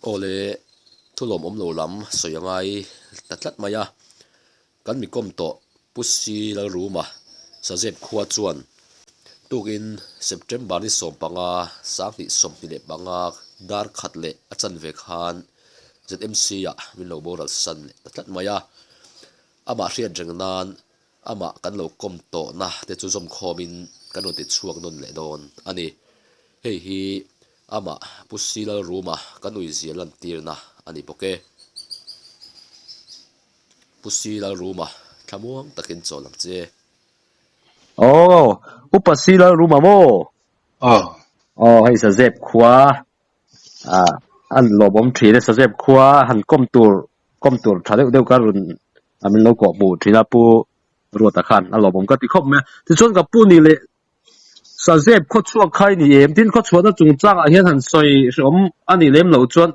Aw le, thu lawmawm lo lam sawi a ngai ta tlat mai a. Kan mi kawm tawh Pu Si Lalruma Sazep khua chuan tukin September ni 15, 2025 dar khat leh a chanve khan ZMC-ah min lo boral san leh ta tlat mai a. Amah hriat reng nan amah kan lo kawm tawhna te chu zawmkhawmin kan rawn ti chhuak nawn leh dawn a ni. Hei hi amah Pu Si Lalruma kan uizia lantirna a ni bawk e. Pu Si Lalruma thlamuang takin chawl ang che. Aw, Upa Si Lalruma maw? Aw. Aw, hei Sazep khua ah an lawmawm thin e, Sazep khua han kawm tur kawm tur tha deuh deuh ka rawn a min lo kawh hmuh thin a Pu Ruata khan a lawmawm ka ti khawp mai a. Tichuan ka pu ni leh Sazep khawchhuak kha i ni em? Tin khawchhuahna chungchangah hian han sawi hreawm a nih lem loh chuan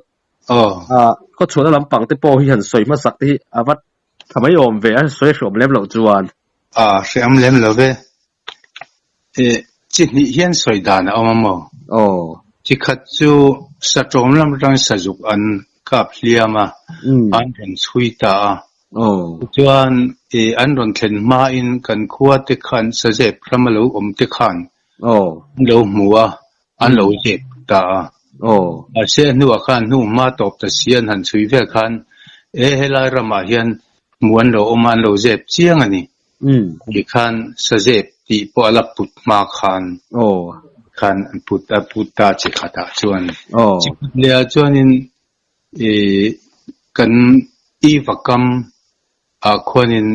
ah khawchhuahna lampang te pawh hi han sawi hmasak te hi a va tha mai awm ve a, sawi hreawm lem loh chuan. A hreawm lem lo ve. Chi hnih hian sawi dan a awm a maw? Aw. Chi khat chu satawm lam atangin sazuk an kap hliam a, an rawn chhui ta a. Aw. Tichuan an rawn thlen hmain kan khua te khan sazep ram a lo awm te khan an lo hmu a, an lo zep ta a. Aw. Mahse a hnuah khan hnu hma tawp ta si an han chhui vel khan e helai ramah hian hmu an lo awm a, an lo zep chiang a ni. Ti khan sazep tih pawh a la put hma khan khan an put a put ta chi khatah chuan. Chi khat leh ah chuanin ih kan i vakam ah khuanin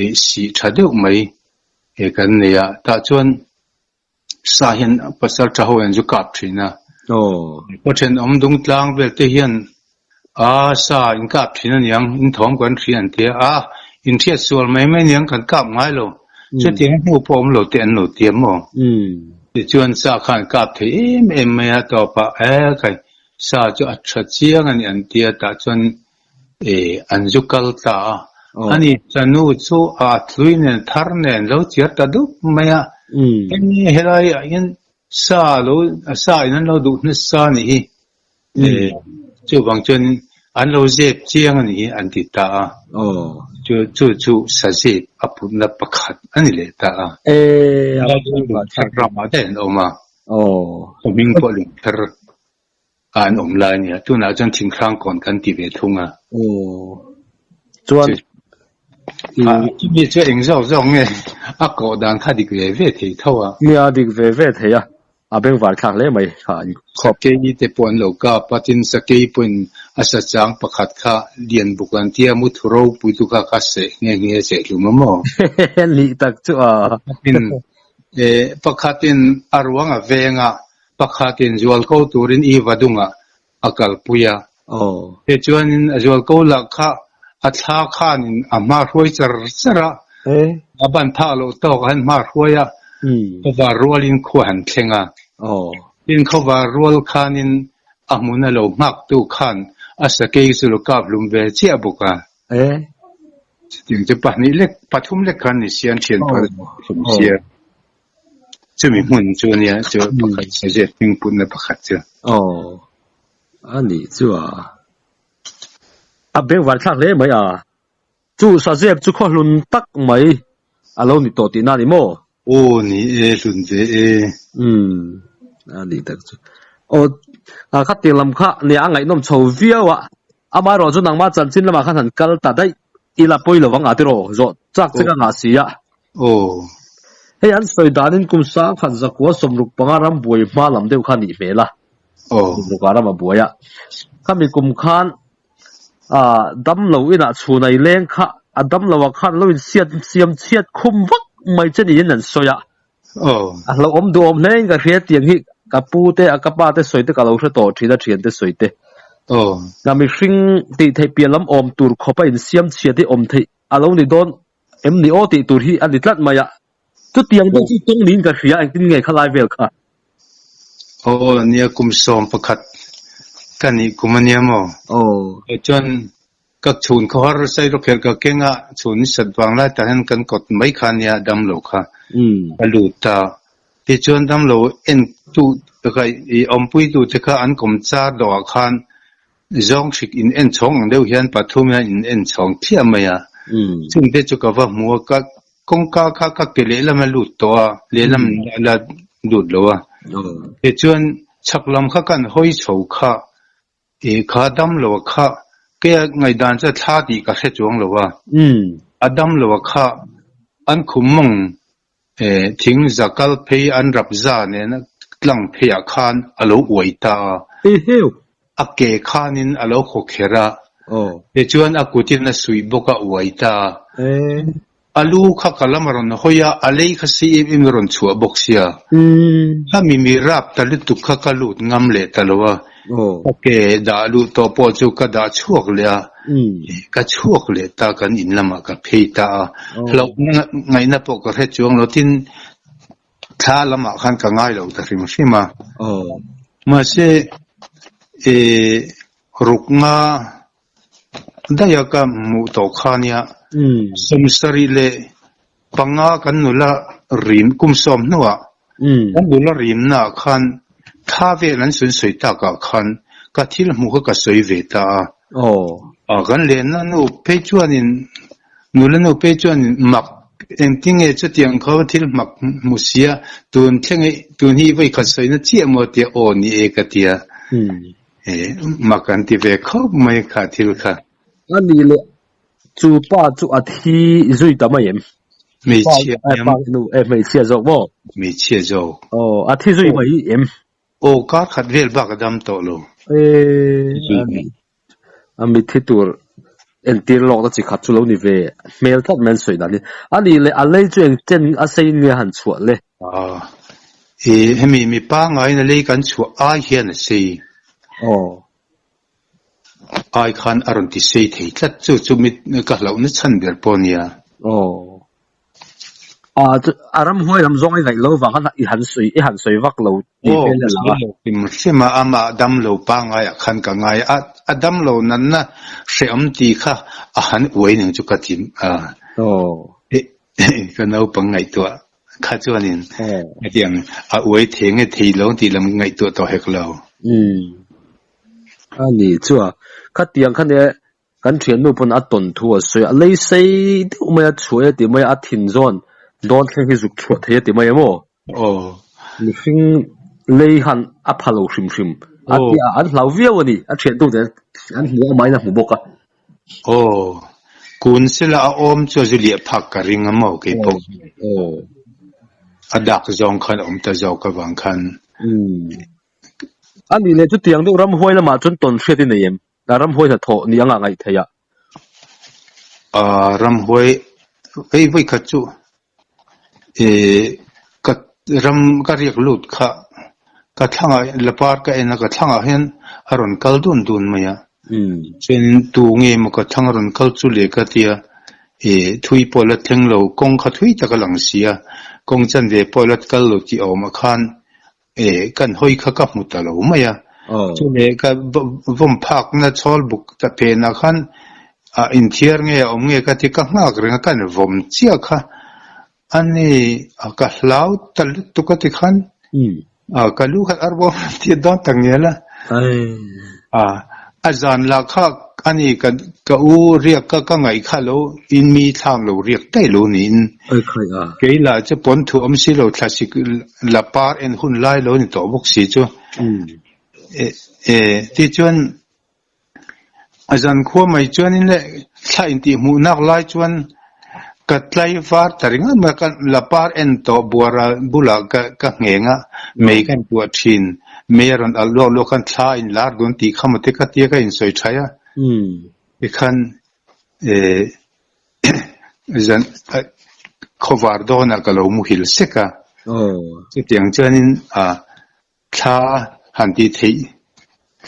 ih sih tha deuh mai kan nei a, tah chuan Sa hian pasal tha ho hian zu kap thin a. Khaw thenawm dung tlang vel te hian a sa in kap thin a niang, in thawm kan hria an tia a, in hriat sual mai mai niang kan kap ngai lo. Chutiang hnu pawh awm lo te an lo tia maw? Tichuan sa khan kap thei em em mai a, tawpah e khai sa chu a tha chiang a ni an tia tah chuan e an zu kal ta a. Ani chanu chu a thlui nen thar nen lo chiar ta dup mai a. Hemi helai ah hian sa lo sa in an lo duh nasa a nih hi. E chuvang chuan an lo zep chiang a nih hi an ti ta a. Chu chu chu sa zep a putna pakhat a ni leh ta a. Lungthar ramah daih an awm a. Khawhming pawh lungthar. A an awm lai a nia. Tunah chuan thinghrang kawn kan ti ve thung a. Aw. Chuan Chumi chu eng zawk zawk nge a kawh dan kha dik ve ve thei tho a. Nia dik ve ve thei a. A bengvar thlak hle mai kha an khawp. Sakei te pawh an lo kap a, tin sakei pawhin a sa chang pakhat kha lian buk an tia muthu ropui tu kha kha seh nghe nghe a seh hlum a maw? Nih tak chu a. Pakhatin a ruang a veng a, Pakhatin zualko turin i va dungah a kalpui a. Tichuanin a zualko lah kha a thla khanin a hma hruai char char a, a ban phak loh tawk a han hma hruai a, khawvar rualin khua han thleng a. Tin, khawvar rual khanin a hmun a lo nghaktu khan a sakei chu lo kap hlum ve chiah bawk a. Chutiang chu pahnih lek, pathum lek khan ni sia an thian phal hlum sia. Chumi hmun chu a nia, chu pakhat sazep hming putna pakhat chu. Aw, a nih chu a. A bengvar thlak hle mai a. Chu sazep chu khaw hlun tak mai a lo ni tawh tihna a ni maw? Aw ni e, hlun ve e. Umm, a nih tak chu. Aw, khatiang lam kha nia a ngaihnawm chho viau a. Amaherawhchu nangmah chanchin lamah khan han kal ta daih ila pawi lo ang a tiraw? Zawh chak che ka ngah si a. Aw. Hei an sawi danin kum sangkhat zakua 65 ram buai hma lam deuh kha nih hmel a. Aw. Kum rukah ram a buai a. Khami kum khan ah dam lo inah chhun ai leng kha a dam lo ah khan lo in siat siam chhiat khum vak mai che niin an sawi a. Aw. A hlauhawm duhawm hle in ka hria tiang hi ka pu te a ka pa te sawi te ka lo hre tawh thin a thian te sawi te. Aw. Na mihring tih theih piah lam awm tur khawp a insiam chhiat hi awm theih a lo ni dawn Em ni aw tih tur hi a ni tlat mai a. Chutiang deuh chu tawng niin ka hria, engtin nge kha lai vel kha? Aw nia kum 11 ka nih kum a nia maw? Aw. Chuan ka chhun khaw har sai rawk khelh ka keng a, chhun ni sat vang lai tah hian kan kawt mai kha nia dam lo kha a lut ta. Tichuan dam lo en tu i awmpui tu te kha an kawm char dawh ah khan. Zawng hrik in en chhawng ang deuh hian pathum hian in en chhawng thliah mai a. Chungte chu ka va hmu a, ka kawngka kha ka ke lehlam a lut tawh a, lehlam a la lut lo a. Tichuan chhak lam kha kan hawi chho kha, ih kha dam lo a kha, keia ngaihdan chu a thla tih ka hre chuang lo a. A dam lo a kha an khum mawng Thing za kal phei an rap za nena tlang pheiah khan a lo uai ta a. A ke khanin a lo khaw kher a, tichuan a kutin a suih bawk a uai ta a. A lu kha ka lam a rawn hawi a, a lei kha si em em a rawn chhuah bawk sia. Khami mi rap ta lutuk kha ka lut ngam leh ta lo a. Ka ke dah luh tawh pawh chu ka dah chhuak leh a, ka chhuak leh ta kan in lamah ka phei ta a, hlauhna ngaihna pawh ka hre chuang lo tin thla lamah khan ka ngai lo ta hrim hrim a. Mahse ruknga Daia ka hmuh tawh kha nia, 76 leh panga kan nula rim kum sawm hnuah kan nula rimnaah khan thla vel an sawn sawi takah khan ka thil hmuh kha ka sawi ve ta a. Kan lenna nu phei chuanin nula nu phei chuanin mak engtinge chutiang kha thil mak hmu sia tun thleng tun hi vawikhat sawina chiah maw tia aw ni e ka tia. Mak an ti ve khawp mai kha thil kha. A nih leh chu pa chu a thi zui ta mai em? Hmeichhia em? Pa nu e hmeichhia zawk maw? Hmeichhia zawk. Aw a thi zui mai em? Aw kar khat vel bak a dam tawh lo. A mitthi tur entir lawkna chi khat chu lo ni ve hmel tlat mai an sawi dan hi. A nih leh a lei chu eng chen a sei in nge han chhuah le? Aw, i hemi mi pangaiin a lei kan chhuah ai hian a sei. Aw. Ai khan a rawn ti sei thei tlat chu chu mi ka hlauhna chhan ber pawh a nia. Aw. A ramhuai lam zawng i ngaih lo vang khan i han sawi i han sawi vak lo tih vel a lang a. Hrim hrim a, amah damlo pangaiah khan ka ngai a, a damlo natna hrehawm tih kha a han uai ning chu ka ti a. Ka naupang ngaihtuah kha chuanin hetiang a uai thei nge thei lo tih lam ngaihtuah tawh hek lo. A ni chu a, khatiang kha nia Kan thiannu pawn a tawn thu a sawi a, a lei sei deuh mai a, chhuah e ti mai a, a thin zawn dawn thleng hi zuk chhuah thei a ti mai em aw? Aw. Mihring lei han a pha lo hrim hrim a ti a, an hlau viau a ni, a thiantu te an hmu a, amahin a hmu bawk a. Aw. Kun sela a awm chu a zu liah phak ka ring a maw kei pawh. Aw. A dak zawng khan a awm ta zawk avang khan. Umm. A nih leh chutiang deuh ramhuai lamah chuan tawn hriat i nei em? A ramhuai hnathawh ni anga ngaih theih a. A ramhuai hei vawi khat chu eh ka ram ka riak lut kha ka thlangah lapar ka en a ka thlangah hian a rawn kal dun dun mai a. Chuanin tu nge maw ka thlang a rawn kal chu le ka tia eh thui pawh la thleng lo kawng kha thui tak a lang si a kawng chanve pawh la kal lo tih a awm ah khan Eh, kan hawi kha ka hmu ta lo mai a. Chule ka vawm phakna chhawl buk ta phenah khan a inthiar nge a awm nge ka ti ka nghak reng a, kan vawm chiah kha a ni a ka hlau ta lutuk a ti khan a ka lu khan ar bawm a ti dawn ta ngial a. A a zan lah kha a ni ka ka u riak ka ka ngaih kha lo in mi thlam lo riak daih lo niin kei lah chu pawn thu awm si lo thlasik la par en hun lai lo ni tawh bawk si chu e e tichuan a zan khua mai chuanin le thla intih hmuh nak lai chuan Ka tlaivar ta ringawt mai a, ka la par en tawh buara bulah ka ka ngheng a, mei ka intuah thin, mei a rawn alh luak luak khan thla a inlar dun tih kha maw te ka tia ka insawi thaih a, tikhan eh zan khawvar dawnah ka lo muhil sek a, chutiang chuanin ah Thla han tih theih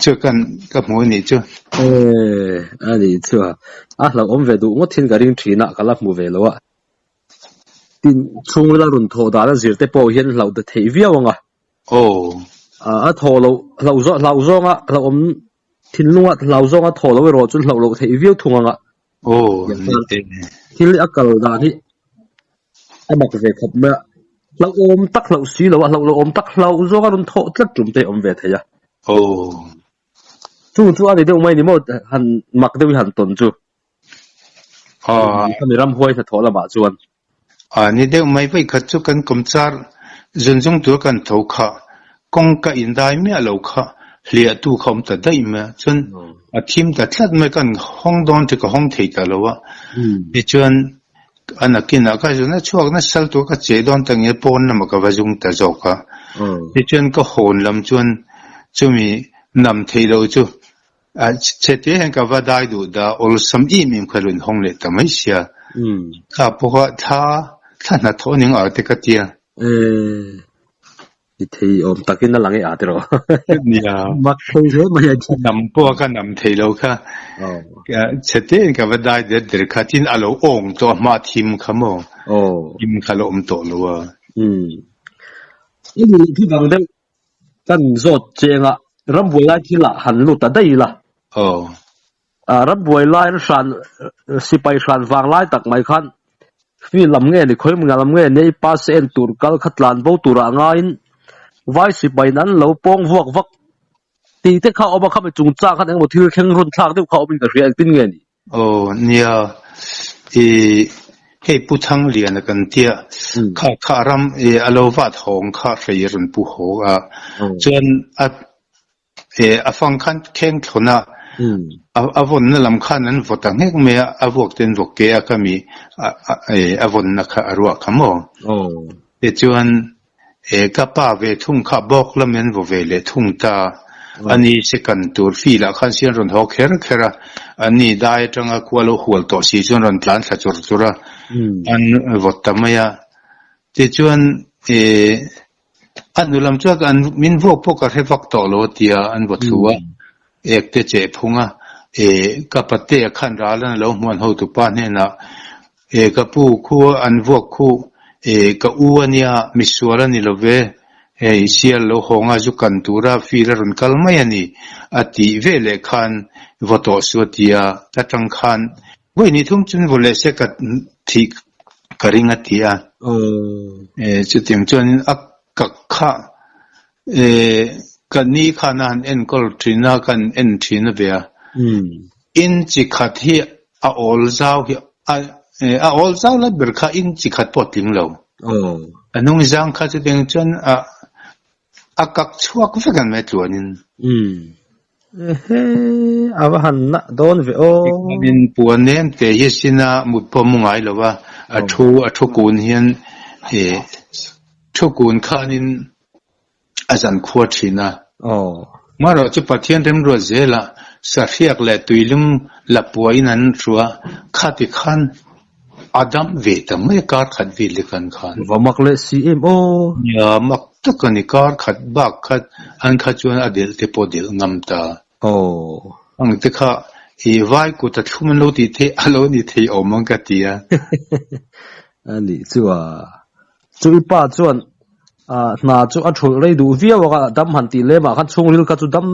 chu kan ka hmu a nih chu. Ee, a nih chu a. A hlauhawm ve duh ngawt hin ka ring thin a, ka la hmu ve lo a. Tin, chhungril a rawn thawh dan a zir te pawh hian hlauh ta theih viau ang a. Aw. A thawh loh, hlauh zawng, hlauh zawnga, hlauhawm thinlunga hlau zawnga thawh loh erawh chu hlauh loh theih viau thung ang a. Aw, ni e. Thil a kal dan hi a mak ve khawp mai a, hlauhawm tak hlauh si lo a, hlauh loh awm tak hlauh zawng a rawn thawh tlat tum te hi a awm ve thei a. Aw. Chung chu a ni deuh mai ni maw han mak deuh i han tawn chu. Khami ramhuai hnathawh lamah chuan. A ni deuh mai vawi khat chu kan kawmchar zun zung tur kan tho kha kawngka indai miah lo kha hliah tu kha awm ta daih mai a chuan a thim ta tlat mai kan hawng dawn chu ka hawng thei ta lo a tichuan a nakinah ka zun a chhuak nasa tur ka che dawn ta nge pawn lamah ka va zung ta zawk a tichuan ka hawn lam chuan chumi nam theih loh chu A chhete hian ka va dai duh dah awlsam em em kha rawn hawng leh ta mai sia. Kha pawha thla thla hnathawh a ning a te ka tia. I thei awm takin a lang e a tiraw. Nia. Mak thei hle mai a. Ka nam pawh a ka nam thei lo kha. Chhete hian ka va dai der der kha tin a lo awng tawh a hma thim kha maw. Thim kha lo awm tawh lo a. I ni leh thudang deuh Kan zawt cheng a, rambuai lai thil ah han lut ta daih ila. Aw. Rambuai lai an hran, sipai hran vang lai tak mai khan field lam nge ni, khawi lam nge ni, i pass en tur kal kha tlan bo turah ngaiin vai sipaiin an lo pawng vuak vak tih te kha a awm a, khami chungchang khan engemaw thil thleng run thlak deuh kha a awmin ka hria, engtin nge ni? Aw nia, i hei Pu Thangliana kan tia, kha kha ram i a lo vat hawng kha hrei a rawn pu haw a, chuan a e a fang khan kheng thlawn a, a vawnna lam khan an vaw ta nghek mai a, a vuak te an vaw ke a kha mi e a vawnna kha a ruah kha maw? Tichuan He ka pa ve thung kha bawk lam in vaw ve leh thung ta. A ni se kan tur feel ah khan sian rawn haw kher kher a, a ni dai atanga khua lo hual tawh si chuan rawn tlan thla chur chur a, an vawt ta mai a. Tichuan e a hnu lam chuan an min vuak pawh ka hre vak tawh lo a tia an vaw thlu a, ek te cheh phung a, e ka patea khan ral an lo hmuan hotupa hnenah E ka pu khu an vuak khu e ka u a nia misual a ni lo ve, hei sial lo hawng a zu kan tura feel a rawn kal mai a ni a tih ve leh khan vaw tawh su a ti a, ta tang khan vawi ni thum chun vaw leh se ka thih ka ring a ti a. E chutiang chuanin a kak kha e ka ni khan a han enkawl thin a, kan en thin a ve a, in chi khat hi A awl zau hi a a awl zau lai ber kha in chi khat pawh a tling lo. A hnung zang kha chutiang chuan a a kak chhuak vek an mai tluanin. Ehe, a va han nah dawn ve aw. Tikhanin puan nem te hi a sin a, mut pawh a mu ngai lo a, a thu a thu kun hian thu kun khanin a zan khua thin a. Marawh chu Pathian remruat zelah sahriak leh tuilum la puain an hru a, khati khan a dam ve ta mai a, kar khat vel te kan khan. Va mak leh si em aw. Nia, mak tak a ni, kar khat bak khat an kha chuan a delh te pawh delh ngam ta. Ang te kha i vai kut a thlum an lo tih theih a lo ni thei awm ang ka ti a. A nih chu a. Chu i pa chuan hna chu a thulh rei duh viau a, dam han tih lemah khan chhungril kha chu dam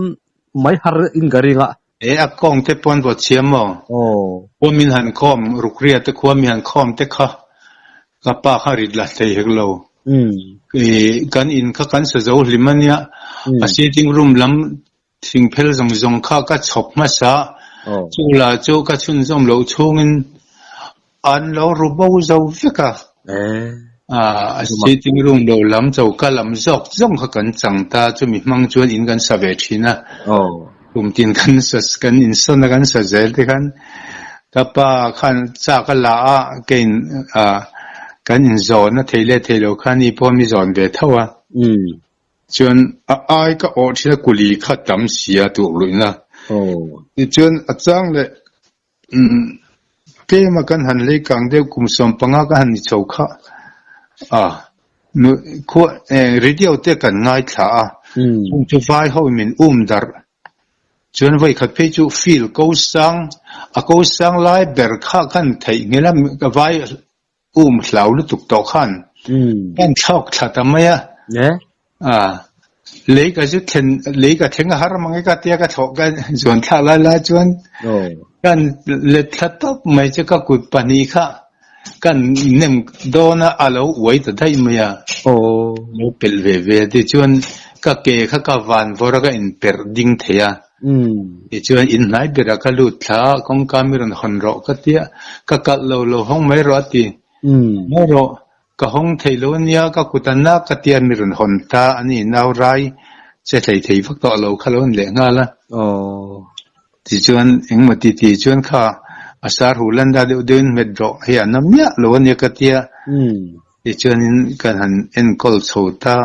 mai har in ka ring a. E a kawng te pawn vaw chhiam maw? Khua min han khawm, rukria te khua min han khawm te kha ka pa kha rit la thei hek lo. Kan in kha kan sa zo hlim a nia, a sitting room lam Thingphel zawng zawng kha ka chhawp hmasa, chu la chu ka chhunzawm loh chhungin an lo ru bo zo vek a. A sitting room lo lam choka lam zawk zawng kha kan chang ta, chumi hmang chuan in kan sa ve thin a. Kum tin kan sa kan insawn a kan sa zel te khan ka pa khan chak a la a, keiin kan inzawn a thei leh thei lo khan ni pawh mi zawn ve tho a. Chuan a ai ka awh thin a kuli kha tam si a tur luihna. Tichuan a chang leh tlema kan han lei kang deuh kum 15 ka han ni chho kha a khua radio te kan ngaithla a chung chu vai ho min um darh chuan vawi khat phei chu field ko sang a ko sang lai ber kha kan theih nghilh a vai Um hlau lutuk tawh khan kan thlawk thla ta mai a. Lei ka zu thlen lei ka thleng a har mang e ka tia ka thlawh ka zuan thlak lai lai chuan kan let thla tawp mai chu ka kut pahnih kha kan nem dawn a a lo uai ta daih mai a. Lo pelh ve ve a tichuan ka ke kha ka van vawr a ka inperh ding thei a. Tichuan in hnai berah ka lut thla a, kawngka mi rawn hawn rawh ka tia, ka kalh lo lo hawng mai rawh a ti. Mai rawh, ka hawng thei lo ania, ka kut a na ka tia mi rawn hawn ta a ni, nau rai che hlei thei vak tawh lo kha lo ni leh nghal a. Tichuan engmaw ti ti chuan kha a sar huh landa deuh deuhin hmet rawh, hei a na miah lo ania ka tia. Tichuanin kan han enkawl chho ta,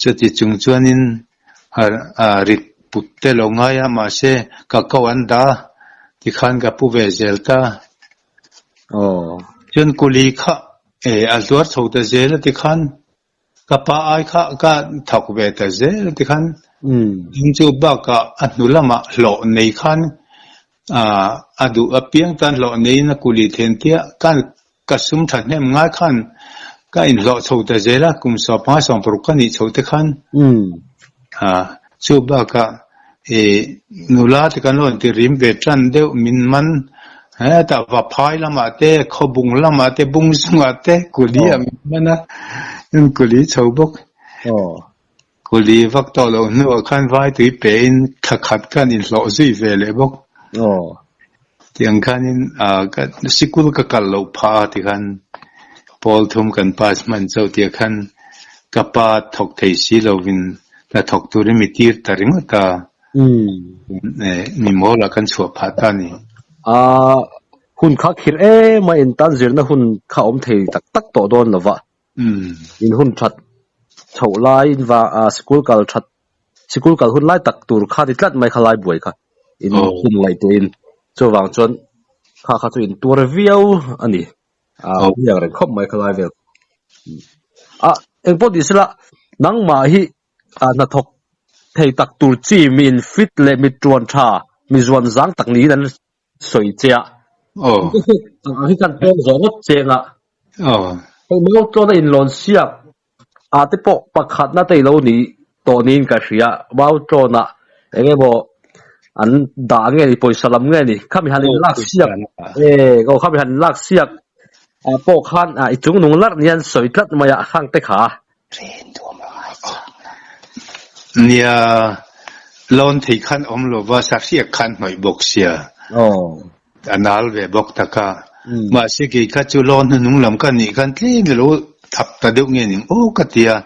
chuti chung chuanin a rit put te lo ngai a, mahse ka ko an dah a, tikhan ka pu ve zel ta. Chuan kuli kha a hluar chho ta zel a tikhan ka pa ai kha ka thawk ve ta zel a tikhan tin chu bakah a hnu lamah hlawh nei khan a duh apiang tan hlawh neiin a kuli then tia ka Ka sum thahnem ngai khan ka inhlawh chho ta zel a, kum sawpanga sawmparuk ka nih chho te khan chu bakah i nula te kan lo inti rim ve tan deuh min man hetah Vaphai lamah te Khawbung lamah te Bungzungah te kuli ah min man a, kuli chho bawk. Kuli vak tawh loh hnuah khan vai tui pein thla khat khan inhlawh zui ve leh bawk. Tiang khanin ka sikul ka kal loh phah a tikhan pawl thum kan pass hman chauh tih ah khan ka pa thawk thei si lovin hna thawk turin mi tir ta ringawt a, mi mawl ah kan chhuah phah ta a ni. Hun kha khirh em a intan zirna hun kha awm thei tak tak tawh dawn lova. In hun that chhoh lai in va ah sikul kal that sikul kal hun lai tak tur kha ti tlat mai kha lai buai kha in hun ngaihtuah in chuvang chuan kha kha chu in tuar viau a ni ah awm ang reng khawp mai kha lai vel ah engpawh tih sela nangmah hi ah hnathawk thei tak tur chi mi in fit leh mi tuan tha mi zuan zang tak niin an sawi che a. Aw. Ang hi kan pawng zawh ngawt cheng a. Aw. Hei mau tlawn a inlawn siak a te pawh pakhatna te ilo ni tawh niin ka hria. Mau tlawn ah eng emaw an dah nge ni pawisa lam nge ni khami han in lak siak e aw khami han lak siak ah pawh khan i chungnung larh ni an sawi tlat mai a khang te kha. Nia, lawn thei khan awm lova sahriak khan hnawih bawk sia. A nal ve bawk tak a. Mahse kei kha chu lawn hnuhnung lam ka nih khan tlem i lo thap ta deuh nge ning aw ka ti a.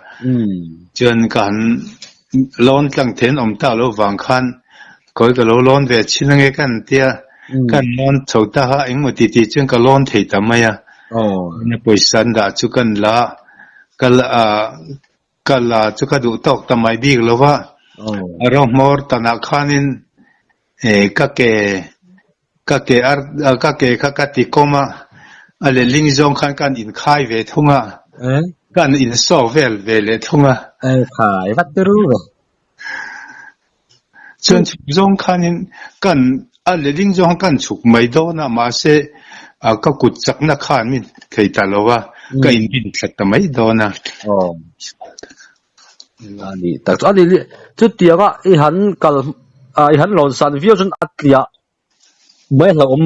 Chuan ka han lawn tlang then awm ta lo vang khan kawi ka lo lawn ve chhin ange ka han ti a. Ka han lawn chho ta kha engmaw ti ti chuan ka lawn thei ta mai a. Pawisa an dah chu kan la a. Ka la ka la chu ka duh tawk ta mai bik lo va, a ro hmawr tanah khanin ka ke ka ke ar ka ke kha ka ti kawm a, a lehling zawng khan ka han inkhai ve thung a, ka han insawk vel ve leh thung a. Khai vat te ru ve. Chuan chhuk zawng khanin kan a lehling zawng khan kan chhuk mai dawn a, mahse ka kut chakna khan min thei ta lo a, ka inrin thla ta mai dawn a. Aw. A ni tak chu a ni chutianga i han kal i han lawn san viau chuan a tliah Mai hlauhawm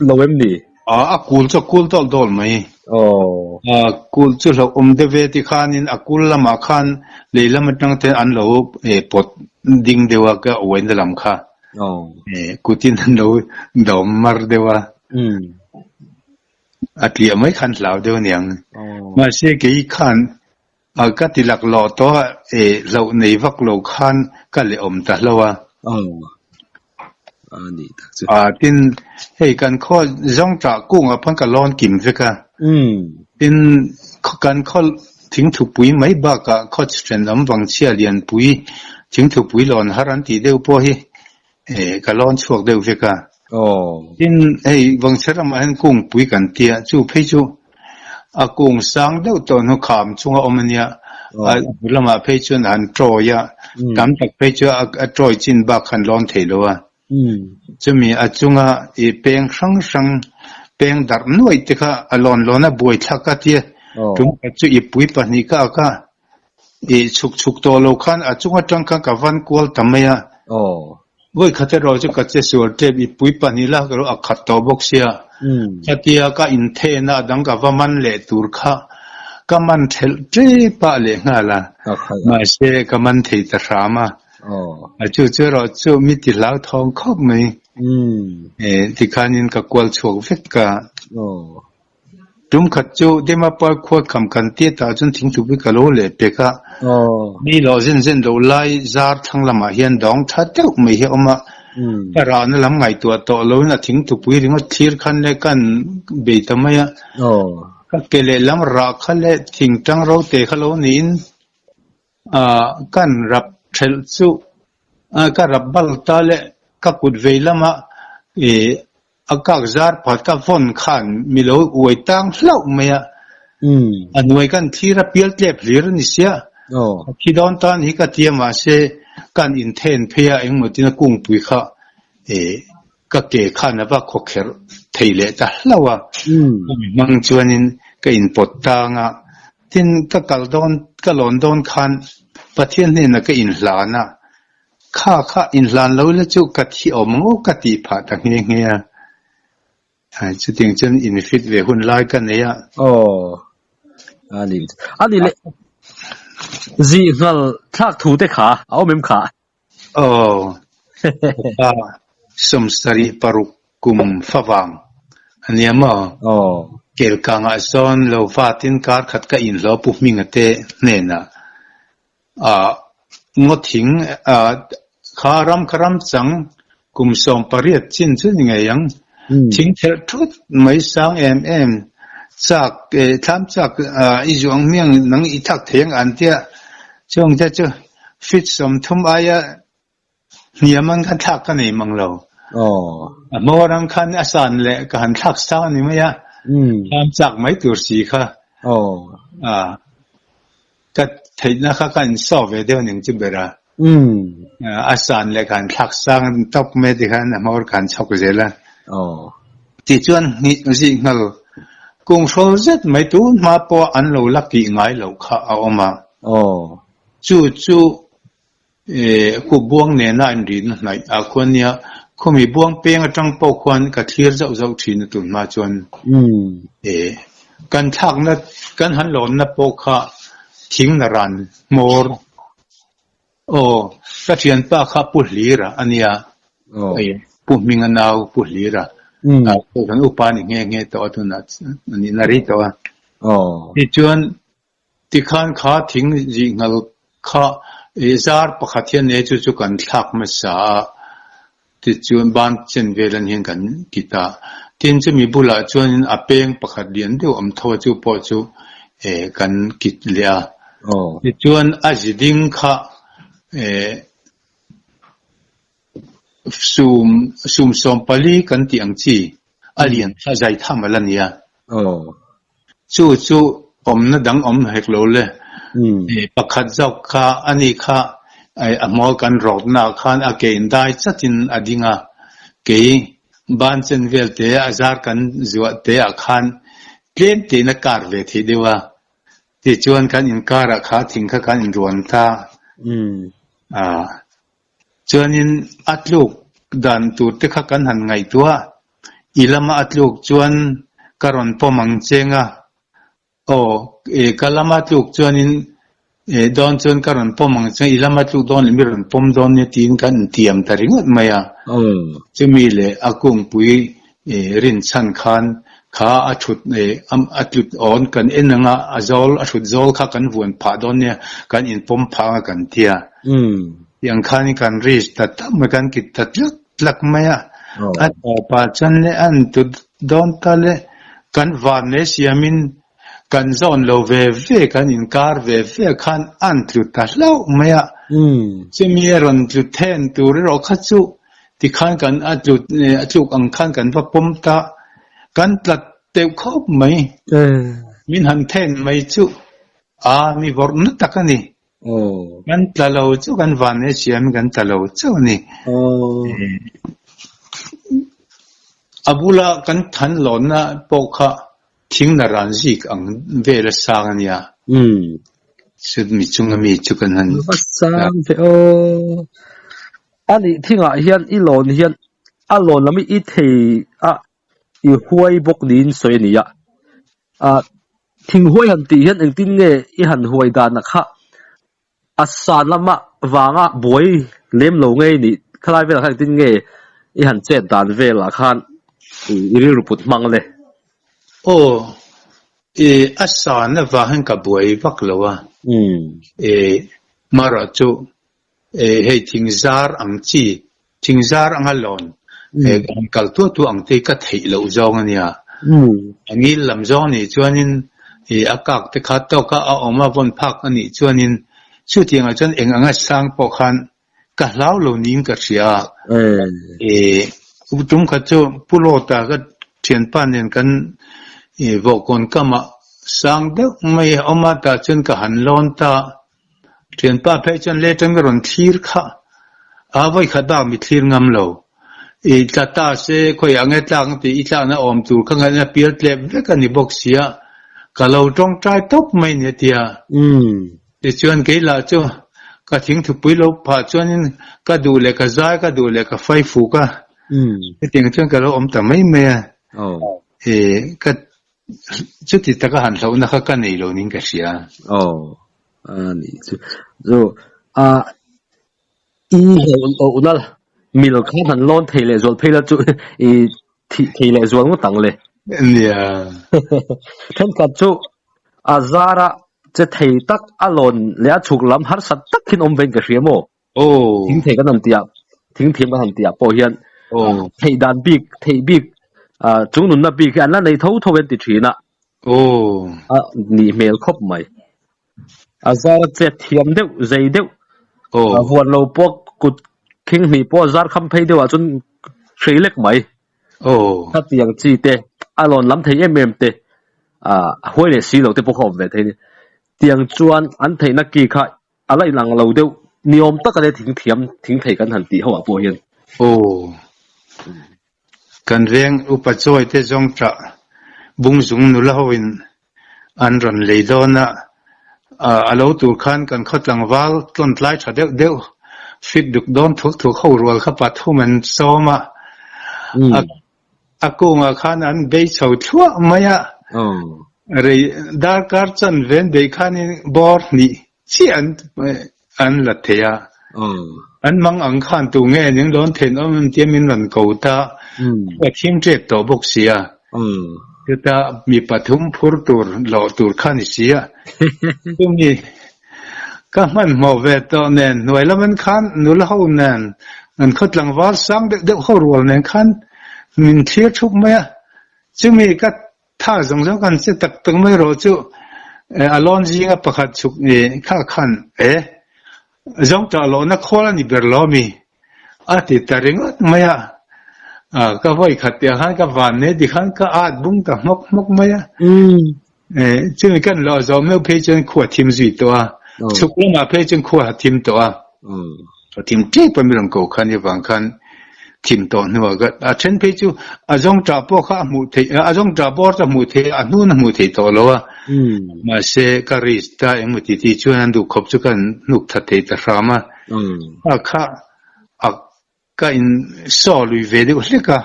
lo em ni? A, a kul chu a kul dawl dawl mai. Aw. A kul chu hlauhawm deuh ve ti khanin a kul lamah khan lei lam atang te an lo pawt ding deuh a ka uaina lam kha. Aw. Kutin an lo dawm mar deuh a. Umm. A tliah mai khan hlau deuh aniang. Aw. Mahse kei khan A ka ti laklawh tawh a, e hlauh nei vak lo khan ka leh awm ta hlo a. Aw, a nih tak chu. A tin, hei kan khaw zawngṭah kungah pawn ka lawn kim vek a. Umm. Tin, kan khaw thingthupui mai bakah khaw thenawm vangchhia lianpui thingthupui lawn har an tih deuh pawh hi e ka lawn chhuak deuh vek a. Aw. Tin, hei vangchhe ramah hian kungpui kan tia, chu phei chu a kung sang deuh tawh hnu kham chunga awm a nia. A hnu lamah phei chuan a han tawi a, tam tak phei chu a tawi chin bak khan lawn thei lo a. Chumi a chunga i peng hrang hrang, peng darh nuaih te kha a lawn lawn a buai thlak a tia. Tum khat chu i pui pahnih ka ak a, I chhuk chhuk tawh lo khan a chung atang khan ka van kual ta mai a. Aw. Vawi khat erawh chu ka che sual tep i pui pahnih la ka lo a khat tawh bawk sia. Khatia ka inthehna a dang ka va man leh tur kha ka man thelh tep pah leh nghal a. Mahse ka man thei ta hram a. A chu chu erawh chu mi ti hlauthawng khawp mai. Tikhanin ka kual chhuak vek a. Tum khat chu Dimapur khua kham kan tia tah chuan thingthupui ka lo leh pek a. Mi lawh zen zen loh lai zar thlang lamah hian dawng tha deuh mai hi a awm a. Ka rahna lam ngaihtuah tawh loin a thingthupui ringawt thlir khan leh kan bei ta mai a. Ka ke lehlam rah kha leh thingtang rote kha lo niin kan rap thelh chu ka rap bal ta leh ka kut vei lama a kak zar pakhat ka vawn khan mi lo uai tang hlauh mai a, a hnuai kan thlir a pial tlep hlir a ni sia, a thi dawn tan hi ka ti a mahse kan inthen phei a engmaw tin a kungpui kha Ka ke khan a va khawkherh thei leh ta hlauh a, ka mi hmang chuanin ka inpawt tang a, tin ka kal dawn ka lawn dawn khan Pathian hnenah ka inhlan a, kha kha inhlan lo ila chu ka thi awm ang aw ka tih phah ta nghe nghe a, chutiang chuan infit ve hun lai ka nei a. Aw, a ni a ni leh zihnghal thlak thu te kha a awm em kha? Aw, pa 76 kum favang a nia maw? Aw. Kelkangah sawn lo vatin kar khat ka inhlawh Pu Hminga te hnenah ah ngawthing ah kha ram kha ram chang kum 18 chin chu ni ngei ang. Thing thelh thut mai sang em em chak thlam chak i zuang hmiang nang i thak thei ang an tia chuang te chu feet 30 aia hniam ang khan thlak ka nei mang lo. A hmawr ang khan a san leh ka han thlak sang a ni mai a, thlam chak mai tur si kha. Ka theihna kha ka insawh ve deuh ning chu ber a. A san leh ka han thlak sang tawp mai tikhan a hmawr ka han chhawk zel a. Tichuan zihnghal kung hrawl zet mai tun hma pawh an lo la kih ngai loh kha a awm a. Chu chu Khu buang nena inrihna hnaih ah khuan nia, khumi buang peng atang pawh khuan ka thlir zauh zauh thin a tun hma chuan kan thlakna kan han lawnna pawh kha thing na ran hmawr aw ka thianpa kha Pu Hlira a nia, Pu Hminga nau Pu Hlira kan upa ni nghe nghe tawh a tunah a nihna rei tawh a. Tichuan Tikhan kha thing zihnghal kha zar pakhat hian e chu chu kan thlak hmasa a, tichuan ban chen vel an hian kan ti ta. Tin chumi bulah chuanin a peng pakhat lian deuh awm tho a chu pawh chu kan kit leh a. Tichuan a zi ding kha Sum sum 14 kan tih ang chi a lian kha zai tham a la nia. Chu chu awmna dang awm hek lo le. Pakhat zawk kha ani kha a hmawl kan rawtna ah khan a ke in dai chatin a ding a. Kei ban chen vel te a zar kan zuah te ah khan tlem tein a kar ve thei deuh a. Tichuan kan inkarah kha thing kha kan inruan ta. Chuanin a tluk dan tur te kha kan han ngaihtuah. I lama a tluk chuan ka rawn pawm ang cheng a. Aw, ka lama tluk chuanin dawn chuan ka rawn pawm ang cheng, i lama tluk dawn leh mi rawn pawm dawn nia tiin kan intiam ta ringawt mai a. Chumi leh a kungpui rinchhan khan kha a thut a tlut awn kan en anga a zawl a thut zawl kha kan vuan phah dawn nia kan inpawm phah anga kan tia tiang khan kan risk ta tak mai kan kit ta tlak tlak mai a a tawpah chuan le an tut dawn ta le kan van leh siamin Kan zawn lo ve ve, kan inkar ve ve khan an tlu ta hlauh mai a. Chumi a rawn tlu then tur erawh kha chu tikhan kan a tlu a tluk ang khan kan va pawm ta, kan tlat deuh khawp mai. Min han then mai chu a mi vawrhna tak a ni. Kan tla lo chu kan van e siam kan tla lo chauh a ni. A bula kan than lawnna pawh kha thing na ran zik ang vel a sang a nia. Chumi chunga mi chu kan han Va sang ve aw. A nih thingah hian i lawn hian a lawn lam i thei a i huai bawk niin sawi a ni a. Ah thing huai han tih hian engtin nge i han huai dan a kha? A san lama vanga buai lem lo ngei nih khalai velah khan engtin nge i han chet dan velah khan i rilru put hmang le? Aw, i a san avang hian ka buai vak lo a, i marawh chu hei thingzar ang chi, thingzar anga lawn han kal tuah tuah ang te hi ka theih loh zawng a nia. A ngil lam zawng anih chuanin a kak te kha tawk a, a awm a vawn phak anih chuanin chutiangah chuan eng anga sang pawh khan ka hlau lo niin ka hria a. Tum khat chu Pu Lawta ka thianpa nen kan vawhkawn kamah sang deuh mai a awm a, tah chuan ka han lawn ta. Thianpa phei chuan le atang ka rawn thlir kha a vawi khat bak mi thlir ngam lo. I tla ta se khawiah nge tlak ang tih i tlakna awm tur kha ngaihna pial tlep vek a ni bawk sia, ka lo tawngtai tawp mai ni a ti a. Tichuan kei lah chu ka thingthupui lo phah chuanin ka duh leh ka zai, ka duh leh ka fai fuk a, hetiang chuan ka lo awm ta mai mai a. I ka Chuti taka han hlauhna kha ka nei lo ning ka hria. Aw, a nih chu. Chu a i hlauhna mil khan han lawn thei leh zual phei la chu i thih thei leh zual ngawt ang le. Nia. Thenkhat chu a zara che thei tak a lawn leh a chhuk lam harsat tak hian awm vein ka hria maw? Thing thei kan han tih ah, thing thiam kan han tih ah pawh hian theih dan bik, theih bik, chung nunna bik hi an la nei tho tho an ti thin a. A nih hmel khawp mai. A zar a chet thiam deuh, zei deuh, a huan lo pawh kut khing hnih pawh a zar kham phei deuh ah chuan hrei lek mai. Khatiang chi te, a lawn lam thei em em te, a huai leh si lo te pawh kha awm ve thei a ni. Tiang chuan an theihna ki kha A la inang lo deuh ni awm tak a nia thing thiam thing thei kan han tih ho ah pawh hian. Aw. Kan veng upa chawi te zawng tah bungzung nula ho in an rawn lei dawn a, a lo tur khan kan khaw tlangval tlawn tlai tha deuh deuh fit duk dawn thuk thuk ho rual kha pathum an sawm a, a kungah khan an bei chho thluah mai a, rei darkar chanve an beih khanin bawr hnih chiah an an la thei a, an mang ang khan tu nge ning dawn thein awm em tia min rawn ko ta, a thim tep tawh bawk si a, chuta mi pathum phur tur lawh tur kha ni si a, chumi Ka hmanhmawh ve tawh nen hnuai lam an khan nula ho nen an khaw tlangval sang deuh deuh ho rual nen khan min thlir thup mai a, chumi ka tha zawng zawng kan che tak tak mai rawh chu a lawn zinga pakhat chhuk kha khan e zawng tah lohna khawl a ni ber lo ami A ti ta ringawt mai a, ka vawi khat piah khan ka van nei ti khan ka at bung ta hmawk hmawk mai a. Chumi kan lawh zawh meuh phei chuan khua thim zui tawh a, chhuk lamah phei chuan khua a thim tawh a. A thim tep a mi rawn ko khan i vang khan thim tawh hnuah ka a then phei chu a zawng tah pawh kha a hmuh theih a zawng tah bawr chu a hmuh theih a, a hnun a hmuh theih tawh lo a. Mahse ka risk ta engmaw ti ti chuan an duhkhawp chu ka hnuk that thei ta hram a. A kha a ka in saw lui ve deuh hlek a,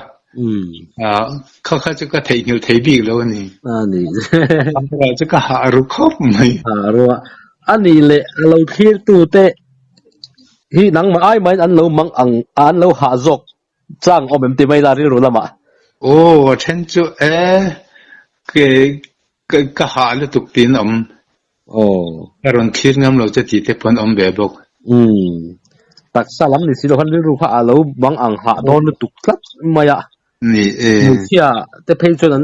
kha kha chu ka theihnghilh thei bik lo a ni. A ni. A chu ka hah ru khawp mai. Hah ru a. A ni leh a lo thlir tu te hi nangmah ai maiin an lo mang ang a an lo hah zawk chang awm em ti mai la rilru lamah. Aw a then chu e ka hah lutuk tiin a awm. Aw. Ka rawn thlir ngam lo che tih te pawh an awm ve bawk. Umm. Taksa lam ni si lo khan rilru kha a lo bang ang hah dawn lutuk tlat mai a. Ni e. Hmeichhia te phei chuan an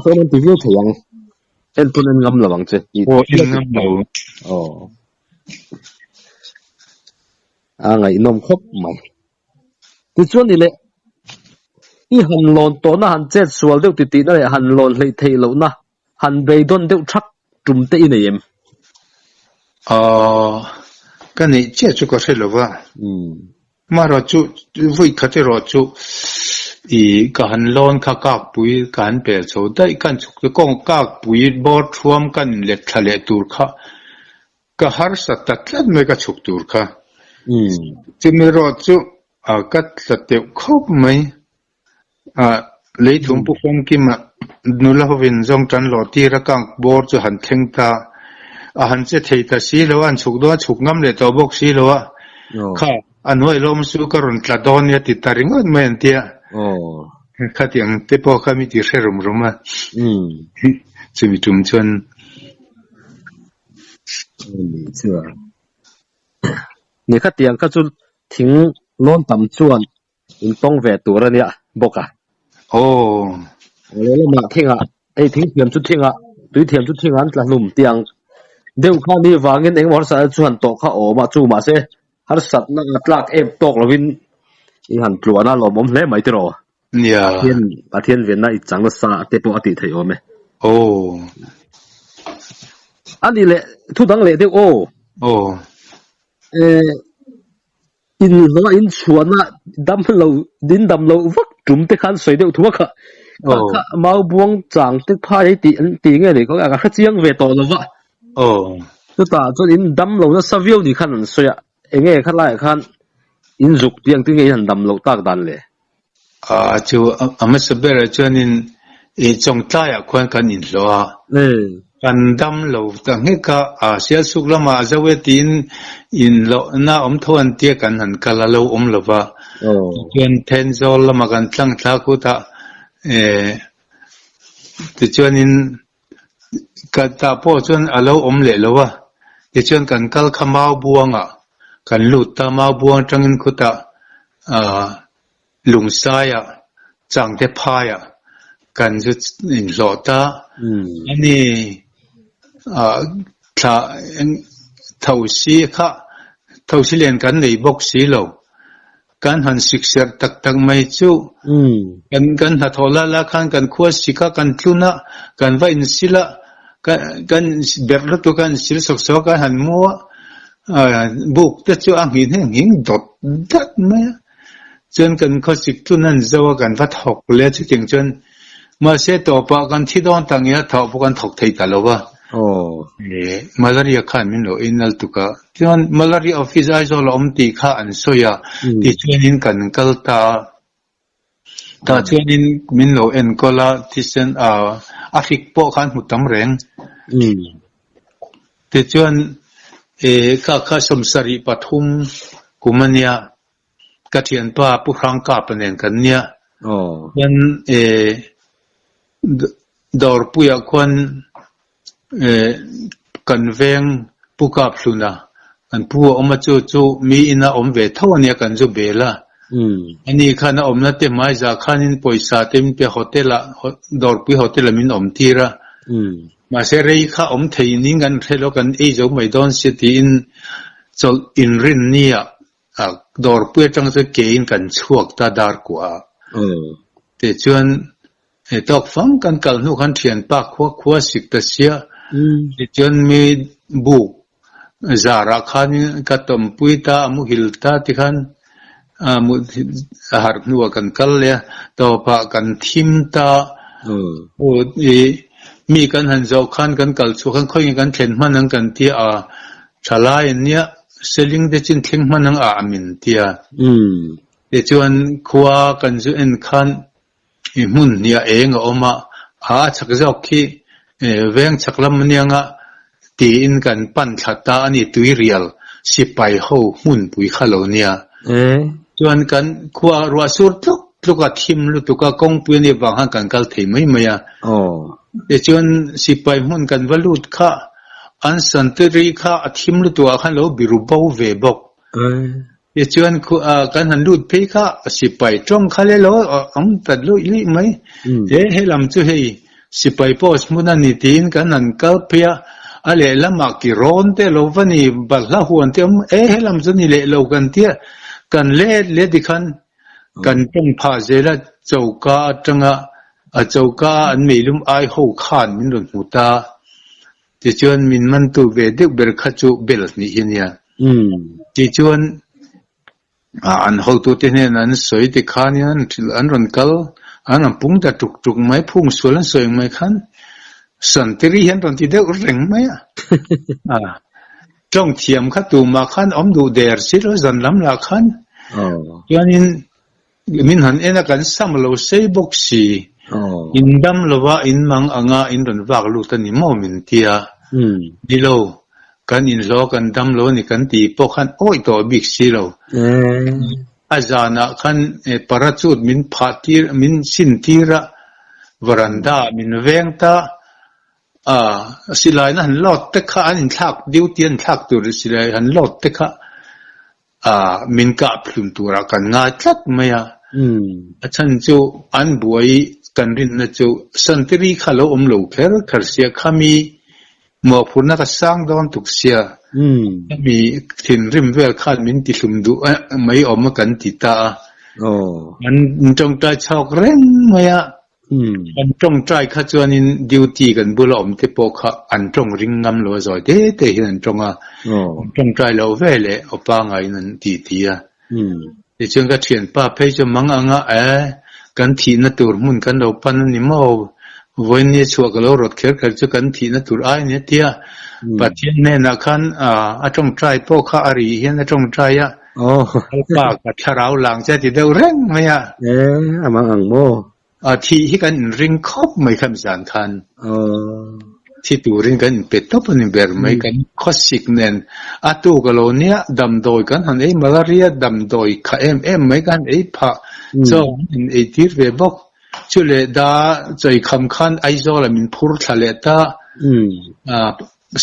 sawn an ti viau thei ang. En pawn en ngam lo ang che. Aw en ngam lo. Aw. A ngaihnawm khawp mai. Tichuan ni leh i han lawn tawhna han chet sual deuh titihna leh han lawn hleih theih lohna Han beidawn deuh thak tum te i nei em? Aw, ka neih chiah chu ka hre lo va. Marawh chu vawi khat erawh chu i ka han lawn kha kakpui ka han pel chho daih khan chhuk te kawng kakpui bawr thuam kan inlet thla leh tur kha ka harsa ta tlat mai ka chhuk tur kha. Chumi erawh chu ka tla teuh khawp mai. Leithum pu Famkima nula hovin zawng tan lawh tir a kang bawr chu han thleng ta. A han che thei ta si lo a, an chhuk dawn a chhuk ngam leh tawh bawk si lo a. Kha a hnuai lawm chu ka rawn tla dawn nia ti ta ringawt mai an tia. Khatiang te pawh kha mi ti hre rum rum a. Chumi tum chuan. Ni khatiang kha chu thing lawn tam chuan In tawng ve tur a nia bawk a. Aw. Lehlamah thingah, hei thing thiam chu thingah, tui thiam chu thingah an tla hlum tih ang deuh kha ni vangin engemaw harsatna chu han tawh kha awm a, chu mahse harsatna a tlak em tawk lovin i han tluan a lawmawm hle mai tiraw? Nia. Pathian, Pathian venna i chang nasa te pawh a tih theih awm e. Aw. A nih leh thu dang leh deuh aw. Aw. Eh. Inhlawh in chhuahna dam lo in dam loh vak tum te khan sawi deuh thum a kha kha kha mau buang chang te phai ei tih an ti nge ni kha ka hre chiang ve tawh lo va. Chutah chuan in dam lo nasa viau ni khan an sawi a enge kha laiah khan in zuk tih ang tinge in han dam loh tak dan le. A chu a hmasa berah chuanin i chawngtlaiah khuan kan inhlawh a, kan dam lo ta nghek a, a Sialsuk lamah a zo e tiin inhlawhna awm tho an tia kan han kal a lo awm lo va, tichuan Thenzawl lamah kan tlang thla khutah tichuanin Ka tah pawh chuan a lo awm leh lo a, tichuan kan kal kha mau buangah kan lut ta, mau buang atangin khutah aah lungsaiah changte phaiah kan zu inhlawh ta, ani aah thla eng thosi kha thosi len kan nei bawk si lo. Kan han sikserh tak tak mai chu kan kan hnathawh lai lai khan kan khua sik a, kan tlun a, kan va insil a, kan berh lutuk a, insil sawk sawk a, kan han mu a, buk te chu a nghih hnih nghing dawt dat mai a. Chuan kan khaw sik tlun a an zo a, kan va thawk leh a, chutiang chuan mahse tawpah kan thi dawn tak nge a thawh pawh kan thawk thei ta lo va. Malaria khan min lo inal tuk a, chuan Malaria office Aizawl a awm tih kha an sawi a, tichuanin kan kal ta a, tah chuanin min lo enkawl a, thisen a hrik pawh khan hmu tam reng. Tichuan kha kha 73 kum a nia, ka thianpa Pu Hrangkapa nen kan nia, chuan Dawrpuiah khuan kan veng Pu Kaphluna kan pu a awm a chu chu mi ina awm ve tho a nia kan zu bel a. Ani khan a awmna te hmaiza khanin pawisa te min pe hotel ah Dawrpui hotel ah min awm tir a. Mahse rei kha awm thei ning kan hre lo kan ei zo mai dawn sia tiin chawlh inrinni ah Dawrpui atang chuan ke in kan chhuak ta dar kuah ah. Tichuan He tawk fang kan kal hnu khan thianpa khua khua sik ta sia. Tichuan mi buk zarah khanin ka tawmpui ta, a muhil ta tikhan a harh hnuah kan kal leh a, tawpah kan thim ta. Mi kan han zawh khan kan kal chhuah khan khawiin kan thlen hman ang kan tia a, thalai an nia, seling te chin thleng hman ang a min tia. Tichuan khua kan zu en khan I hmun hniah eng a awm a, a chak zawk khi veng chak lam anianga tiin kan pan thla ta a ni tuirial sipai ho hmunpui kha lo nia. Chuan kan khua ruah sur tluk tluk a thim lutuk a kawngpui a nih vang khan kan kal thei mai mai a. Tichuan sipai hmun kan va lut kha an santiri kha a thim lutuk ah khan lo biru bo ve bawk. Tichuan kan han lut phei kha sipai tawng kha le lo awm ta luih luih mai. He helam chu hei sipai post hmun a ni tiin kan han kal phei a, a lehlamah ki rawn te lo va ni, balhla huan te awm e helam chu ni leh lo kan tia kan let let tikhan kan tawng phah zel a choka atanga a choka an meilum ai ho khan min rawn hmu ta. Tichuan min mantu ve deuh ber kha chu bel hnih hi a nia. Tichuan an hotute hnen an sawi ti khanin an rawn kal, an rawn pung ta tuk tuk mai, phung sual an sawi ang mai khan Santiri hi an rawn ti deuh reng mai a. Tawng thiam kha tumah khan awm duh der si lo zan lam lah khan. Chuanin Min han en a kan sam lo sei bawk si. In dam lova in mang anga in rawn vak lut a ni maw min tia. Ni lo. Kan inhlawh kan dam lo a ni kan tih pawh khan awih tawh bik si lo. A zanah khan parachute min phah tir, min sin tir a, varanda ah min veng ta a, silai na han load te kha an inthlak duty an inthlak tur silai han load te kha ah min kah phlum turah kan ngai tlat mai a, a chhan chu an buai kan rinna chu santiri kha lo awm lo kher kher sia khami mawhphurhna ka sang dawn tuk sia, khami thinrim vel khan min ti hlum duh mai awm a kan ti ta a, an tawngtai chhawk reng mai a. Kan tawngtai kha chuanin duty kan bula awm te pawh kha an tawng ring ngam lo a, zawi te te hian an tawng a, an tawngtai loh ve leh aw pangaiin an ti ti a. Tichuan ka thianpa phei chu mang anga e, kan thihna tur hmun kan lo pan a ni maw, vawiin chhuah ka lo rawt kher kher chu kan thihna tur ai a ni a ti a. Pathian hnenah khan a tawngtai pawh kha a ri hian a tawngtai a, Lalpa ka thlarau lang che a ti deuh reng mai a. E, a mang ang maw? A thih hi kan inring khawp mai kha zan khan. Thi turin kan inpe tawp a ni ber mai. Kan khawsik nen a tuk a lo nia, damdawi kan han ei malaria damdawi kha em em mai kan han ei phah. Chaw an in ei tir ve bawk. Chu leh da chawi kham khan Aizawl ah min phur thla leh ta.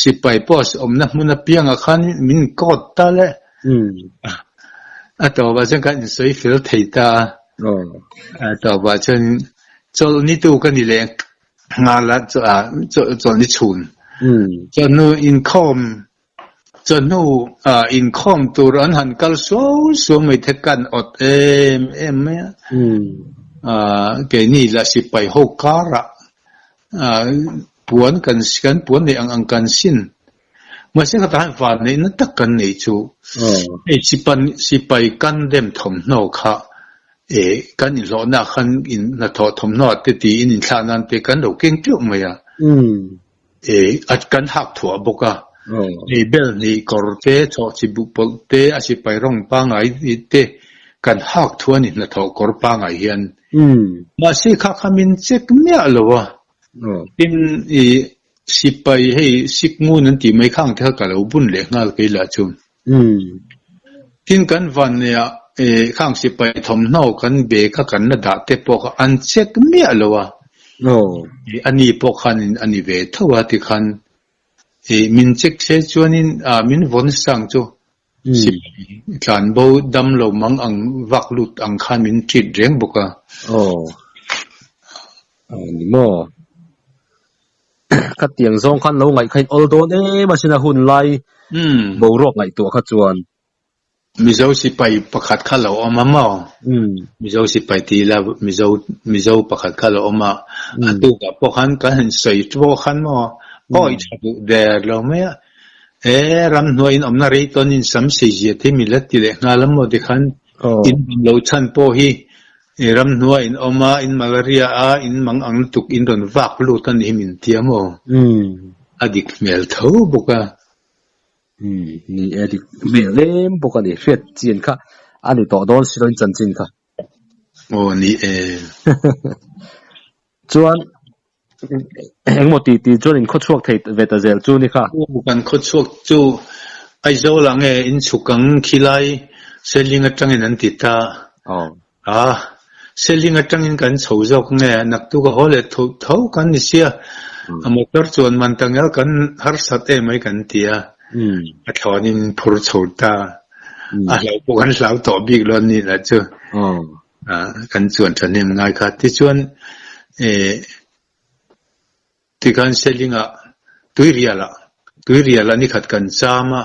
Sipai post awmna hmun apiangah khan min kawt ta le. A tawpah chuan kan insawi fel thei ta a. A tawpah chuan chawlhni tu ka ni leh nghal a, chawlhni chhun. Chawhnu inkhawm, chawhnu inkhawm tur an han kal suau suau mai te kan awt em em mai a. Keini lah sipai ho karah Puan kan kan puan neih ang ang kan sin. Mahse ka tan van neihna tak kan neih chu hei sipan sipai kan dem thawmhnaw kha e kan inhlawhna khan in hnathawh thawmhnaw te tiin inthlah nan te kan lo keng teuh mai a. E a kan hak thuah bawk a. Hei bel hnih kawr te chawh chi buh pawlh te a sipai rawng pangai te kan hak thuah a ni hnathawh kawr pangai hian. Mahse kha kha min check miah lo a. Tin i sipai hei sikngun an tih mai khang te kha ka lo bun leh nghal kei lah chu. Tin kan van neih ah khang sipai thawmhnaw kan bag a kan la dah te pawh kha an check miah lo a. A ni pawh khan a ni ve tho a tikhan min check se chuanin min vawn sang chu Sipai tlanbo dam lo mang ang vak lut ang khan min treat reng bawk a. Aw. A ni maw? Khatiang zawng khan lo ngaih kha in awl dawn em asin a hun lai boruak ngaihtuah kha chuan. Mizo sipai pakhat kha lo awm a maw? Mizo sipai ti ila Mizo Mizo pakhat kha lo awm a. A tukah pawh khan kan han sawi pawh khan maw awi tha duh der lo mai a. He ramhnuai in awmna rei tawn in sam sei zia te mi la ti leh nghal a maw tikhan in awm lo chhan pawh hi ramhnuai in awm a, in malaria a, in mang ang lutuk in rawn vak lut a ni hi min ti a maw? A dik hmel tho bawk a. Ni e, dik hmel em bawk a ni. Hriat chian kha a ni tawh dawn si lo in chanchin kha. Aw ni e. Chuan Engmaw ti ti chuan in khawchhuak thei ve ta zel chu ni kha. Aw kan khawchhuak chu Aizawl ah nge in chhuk ang khilai Seling atangin an ti ta a, Seling atangin kan chho zawk nge naktuk a haw leh tho tho kan ni sia, a motor chuan man ta ngel kan harsat em mai kan ti a, a thlawnin phur chho ta, a hlau pawh kan hlau tawh bik lo a nih lah chu. Kan chuan thahnem ngai kha. Tichuan tikhan Selingah Tuirialah Tuirialah nikhat kan cham a,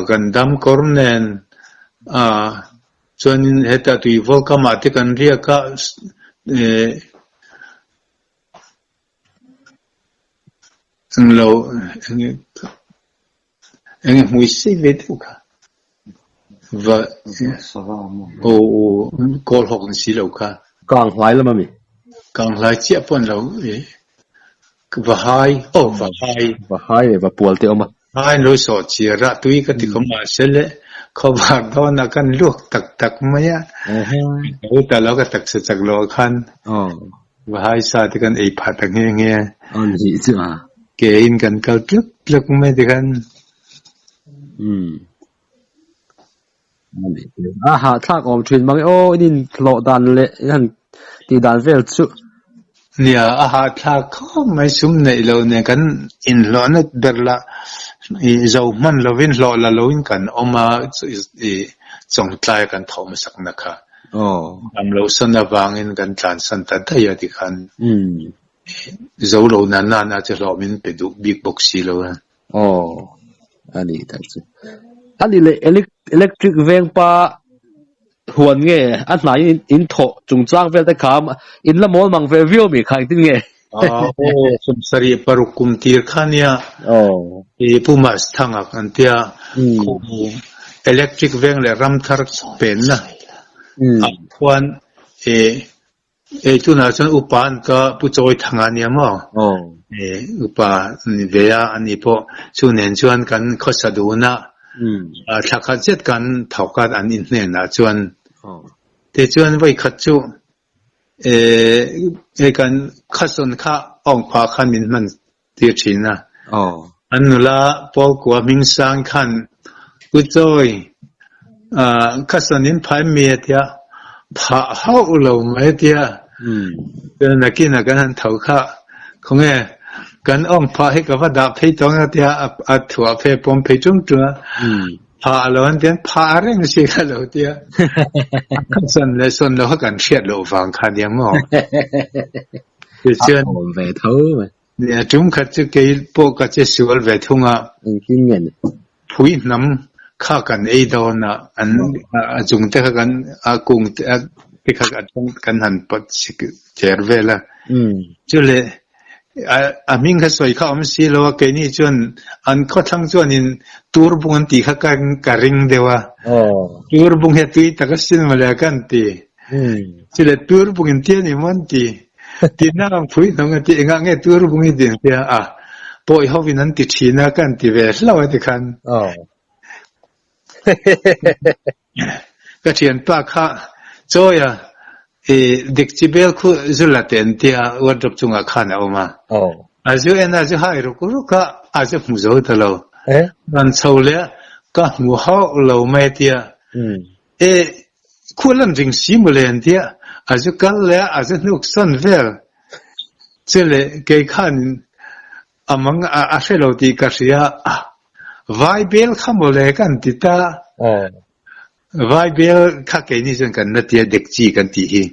kan dam kawr nen chuanin hetah tui volkamah te kan riak a, englo Enge hmui sei ve deuh kha? Va aw kawl hawk ni si lo kha. Kang hlai lam ami? Kang hlai chiah pawh an lo va hai aw va hai. Va hai leh va pual te awm a. Hai an lo sawh chiar a tui ka ti khawm mahse le khawvar dawnah kan luak tak tak mai a. Ka lo ta lo ka taksa chak loh ah khan va hai sa te kan ei phah ta nghe nghe. Aw ni chu a. Ke in kan kal tluk tluk mai tikhan. Umm. A hahthlak awm thin mang e aw in inhlawh dan leh in han tih dan vel chu. Nia, a hahthlak khawp mai sum neih loh nen kan inhlawhna ber lah i zo hman lovin hlawh la loin kan awm a, i chawngtlai kan thawh hmasakna kha. Dam loh sawn avangin kan tlansan ta daih a tikhan. Zo lo nan nan a che hlawh min pe duh bik bawk si lo a. Aw, a ni tak chu. A ni leh electric veng pa huan nge a hnai in in thawh chungchang vel te kha in la mawl mang ve viau mi kha engtin nge? Aw, 76 kum tir kha nia. Aw. I Pu Mas Thanga kan tia khu electric veng leh ramthar penna ah khuan i Ei tunah chuan upa an ka Pu Chawi Thanga nia maw? E upa an ni ve a, ani pawh chu nen chuan kan khawsa dun a, thla khat zet kan thawk a an in hnenah chuan. Tichuan vawi khat chu e hei kan khasawn kha awngphah khan min hman tir thin a. An nula Pawlkua hming sang khan U Chawi, ka sawn in phai mi a tia, phah hauh lo mai a tia. Chuan nakinah kan han tho kha, khawnge kan awng phah hi ka va dah phei tawng a tia, a thuah phei a pawm phei tum tum a. Phah lo an tian phah reng si kha lo tia. Ka sawn leh sawn lo kha kan hriat loh vang kha nia maw. Tichuan. A awm ve tho mai. Nia, tum khat chu kei pawh ka che sual ve thung a. Engtin nge ni? Phui hnam kha kan ei dawn a, an a chung te kha kan a kung te te kha kan han pawt sik cher vel a. Chule a hming kha sawi kha awm si lo a, keini chuan an khawthlang chuanin tur bung an tih kha ka ring deuh a. Tur bung hi a tui tak asin mawle ka an ti. Chule tur bung in tia ni maw an ti. Tina ang phui hnung a ti engah nge tur bung i din tia a pawi hovin an ti thin a ka an ti ve hlauh a tikhan. Ka thianpa kha chawi a i dekchi bel khu zu la te an tia wardrobe chungah khan a awm a. A zu en a zu hai ruk ruk a a zu hmu zo ta lo. Rawn chho leh a ka hmu hauh lo mai a tia. E khual an ring si mawle an tia a zu kal leh a a zu hnuk sawn vel. Chule kei khanin a mang a hre lo tih ka hria a, vai bel kha mawle kan ti ta. Vai bel kha keini chuan kan la tia dekchi kan tih hi.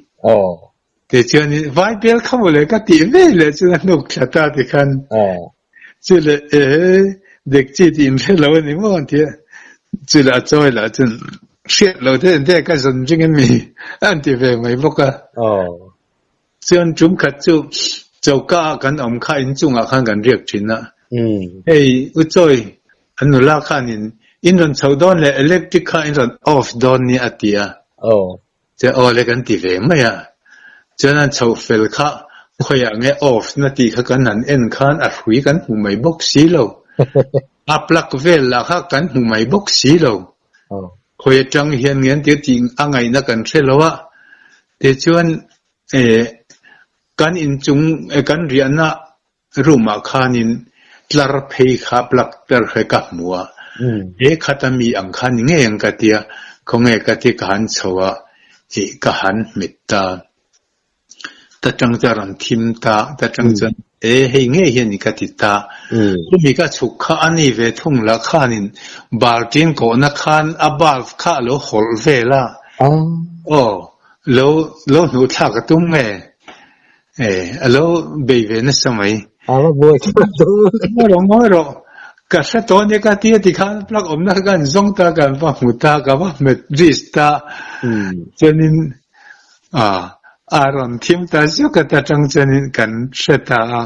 Tichuanin vai bel kha mawle ka tih ve leh chuan a hnuk thla ta tikhan chule ehe dekchi tih in hre lo a ni maw an ti a, chule a chawi lah chuan hriat lo te ente ka zawn ring a mi an ti ve mai bawk a. Chuan tum khat chu choka ah kan awm kha inchungah khan kan riak thin a, hei u chawi an nula khanin in rawn chho dawn leh electric kha in rawn off dawn nia a ti a. Chuan aw le kan ti ve mai a, chuan an chhoh fel kha khawiah nge off na tih kha kan han en khan a hrui kan hmu mai bawk si lo, a plug vel lah kha kan hmu mai bawk si lo, khawi atang hian nge an ti tih a ngaihna kan hre lo a, tichuan kan inchung kan riahna Room ah khanin tlar phei kha plug tlar kha ka hmu a, he khat a mi ang kha ni ngei ang ka tia, khawnge ka ti ka han chho a, ih ka han hmet ta, ta tang chuan a rawn thim ta, ta tang chuan e hei ngei hian ni ka ti ta, chumi ka chhuk kha a ni ve thung lah khanin baltin kawhna khan a bulb kha a lo hawlh vel a, aw lo lo hnuh thlak a tum nge. E, a lo bei ve nasa mai. A va buai kher dawn. Ngawi rawh, ngawi rawh. Ka hre tawh ania ka ti a ti khan plug awmna kha kan zawng ta, kan va hmu ta, ka va hmet risk ta. Chuanin a, a rawn thim ta zuk a ta tang chuanin kan hre ta a.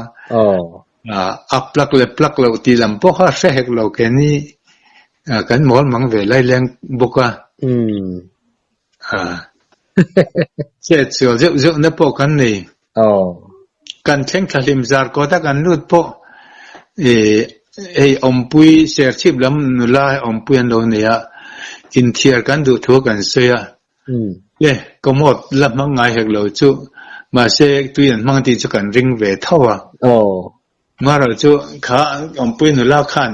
A plug leh plug loh tih lam pawh kha hre hek lo keini kan mawl mang ve lai leng bawk a. Chet sual zeuh zeuh na pawh kan nei. Kan thleng thla hlim zar kawt a kan lut pawh hei awmpui serchhip lam nula awmpui an lo nei a, inthiar kan duh thu kan sawi a. Le commode la hmang ngai hek lo chu mahse tui an hmang tih chu kan ring ve tho a. Marawh chu kha awmpui nula khan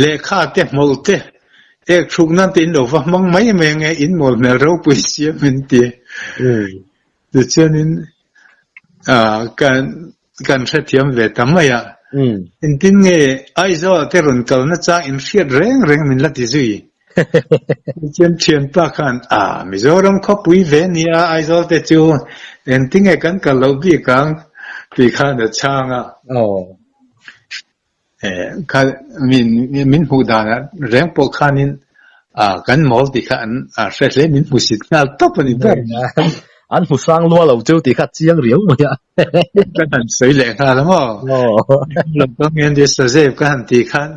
lehkha te hmawlh te ek thluk nan te in lo va hmang mai mai ange in mawl hmel ropui siam min ti. Tichuanin kan kan hrethiam ve ta mai a. Engtin nge Aizawl te rawn kalna chang in hriat reng reng min la ti zui. Tichuan thianpa khan, A, Mizoram khawpui ve nia Aizawl te chu engtinge kan kal loh bik ang? tih khan a chhang a. Kha min min hmuh danah reng pawh khanin kan mawl tih kha an hre hle, min hmusit nghal tawp a ni ber. An hmu sang lua lo cheu tih kha chiang riau mai a. Ka han sawi leh nghal a maw? Sazep ka han tih khan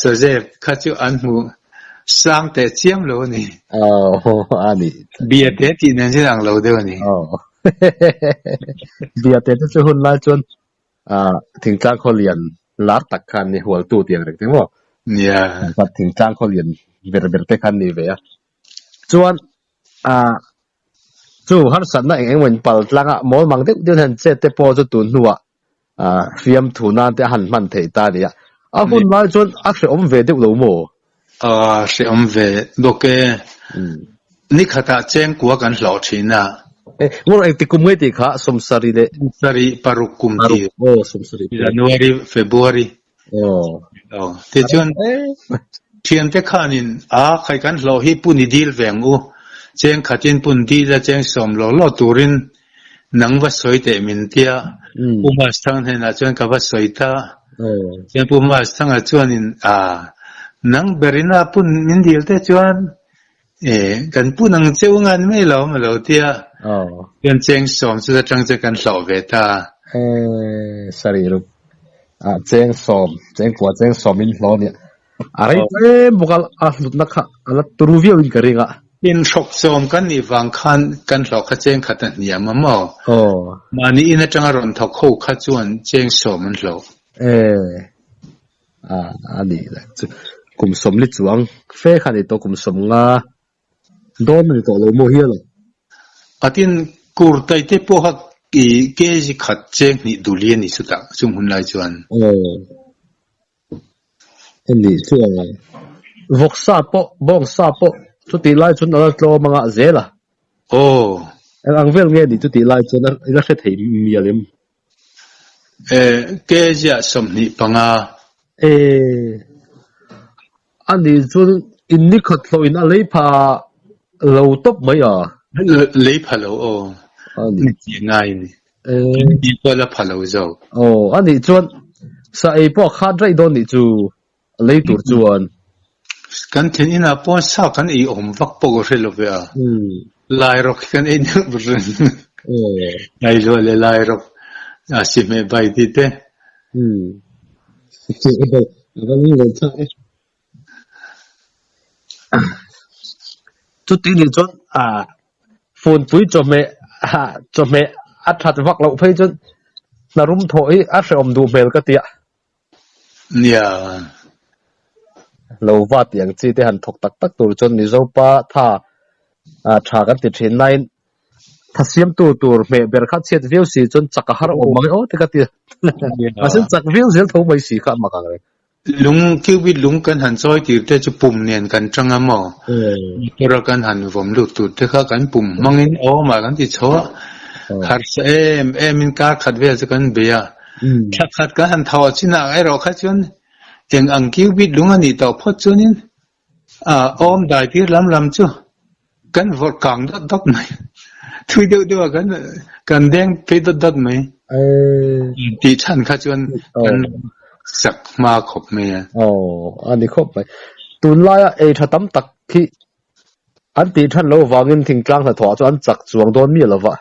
Sazep kha chu an hmu sang teh chiam lo a ni. A ni. Bia te tih nen chuan ang lo deuh a ni. Bia te chu hun lai chuan thingtlang khaw lian lar tak khan ni hualtu tih ang reng te maw? Nia. Thingtlang khaw lian ber ber te khan ni ve a. Chuan Chu harsatna eng engemaw in pal tlang a, mawl mang deuh deuhin han chet te pawh chu tun hnuah fiamthu nan te a han hman theih ta a ni a. A hun lai chuan a hrehawm ve deuh lo maw? A hrehawm ve bawk e. Ni khatah chengkua kan hlawh thin a. Ngawr engti kum ngei tih kha 76 leh. 76 paruk kum tih. Aw 76 paruk. January, February. Aw. Tichuan thiante khanin a khai kan hlawh hi pun i dil ve ang u. Cheng khatin pun dil a cheng sawm law law turin nang va sawi teh min tia. Pu Masthang hnenah chuan ka va sawi ta. Chuan Pu Masthanga chuanin a nang berina pun min dil te chuan e kan pun ang cheu ngan mai lo a lo tia. Chuan cheng sawm chu atang chuan kan hlawh ve ta. Sarih ruk cheng sawm, cheng kua cheng sawm in hlawh nia. A rei tlem bawk a, a hlutna kha a la turu viau in ka ring a. In hrawk sawm kan nih vang khan kan hlawh kha cheng khat a hniam a maw? Mahni in atanga rawn thawk ho kha chuan cheng sawm an hlawh. A nih leh chu kum sawmli chuang fe kha a ni tawh kum sawm nga dawn a ni tawh lo maw hial a? Patin kur tai te pawh kha i kg khat cheng hnih duli a ni chutah chung hun lai chuan. Aw a nih chu a vawksa pawh bawngsa pawh chutih lai chuan a la tlawm anga zel a. Aw. Eng ang vel nge ni chutih lai chuan i la hre thei mial em? Kg ah 25. A nih chuan in ni khat hlawh in a lei pha lo tawp mai a. Lei pha lo aw. Ni tih ngai a ni. Ni pawh la pha lo zawk. Aw a nih chuan sa ei pawh a khat raih dawn nih chu a lei tur chuan. Kan thin inah pawn sa kan ei awm vak pawh ka hre lo ve a. Lairawk hi kan ei deuh reng. Ngaihluah leh lairawk a sihmeh bai tih te. Chuti nih chuan funpui chawhmeh chawhmeh a that vak loh phei chuan hnarum thawh hi a hrehawm duh hmel ka ti a. Nia. Lo va tih ang chi te han thawk tak tak tur chuan Mizopa tha tha kan ti thin nain tha siamtu tur hmeh ber kha chhiat viau si chuan chak a har awm mang e aw te ka ti a. Mahse chak viau zel tho mai si kha a mak ang reng. Lung cubit lung kan han chawi tir te chu pum nen kan tang a maw? Motor a kan han vawm lut tur te kha kan pum hmangin awm ah kan ti chho a. Harsa em em in kar khat vel chu kan bei a. Thla khat kan han tho a chinah erawh kha chuan eng ang cubit lung a nih tawh phawt chuanin awm dai tir lam lam chu kan vawrh kang dawt dawt mai. Thui deuh deuh ah kan kan deng phei dawt dawt mai. Tih chhan kha chuan kan sak hma khawp mai a. Aw, a ni khawp mai. Tunlaia ei tha tam tak hi An tih than lo vangin thingtlang hnathawh ah chuan an chak chuang dawn miah lo va.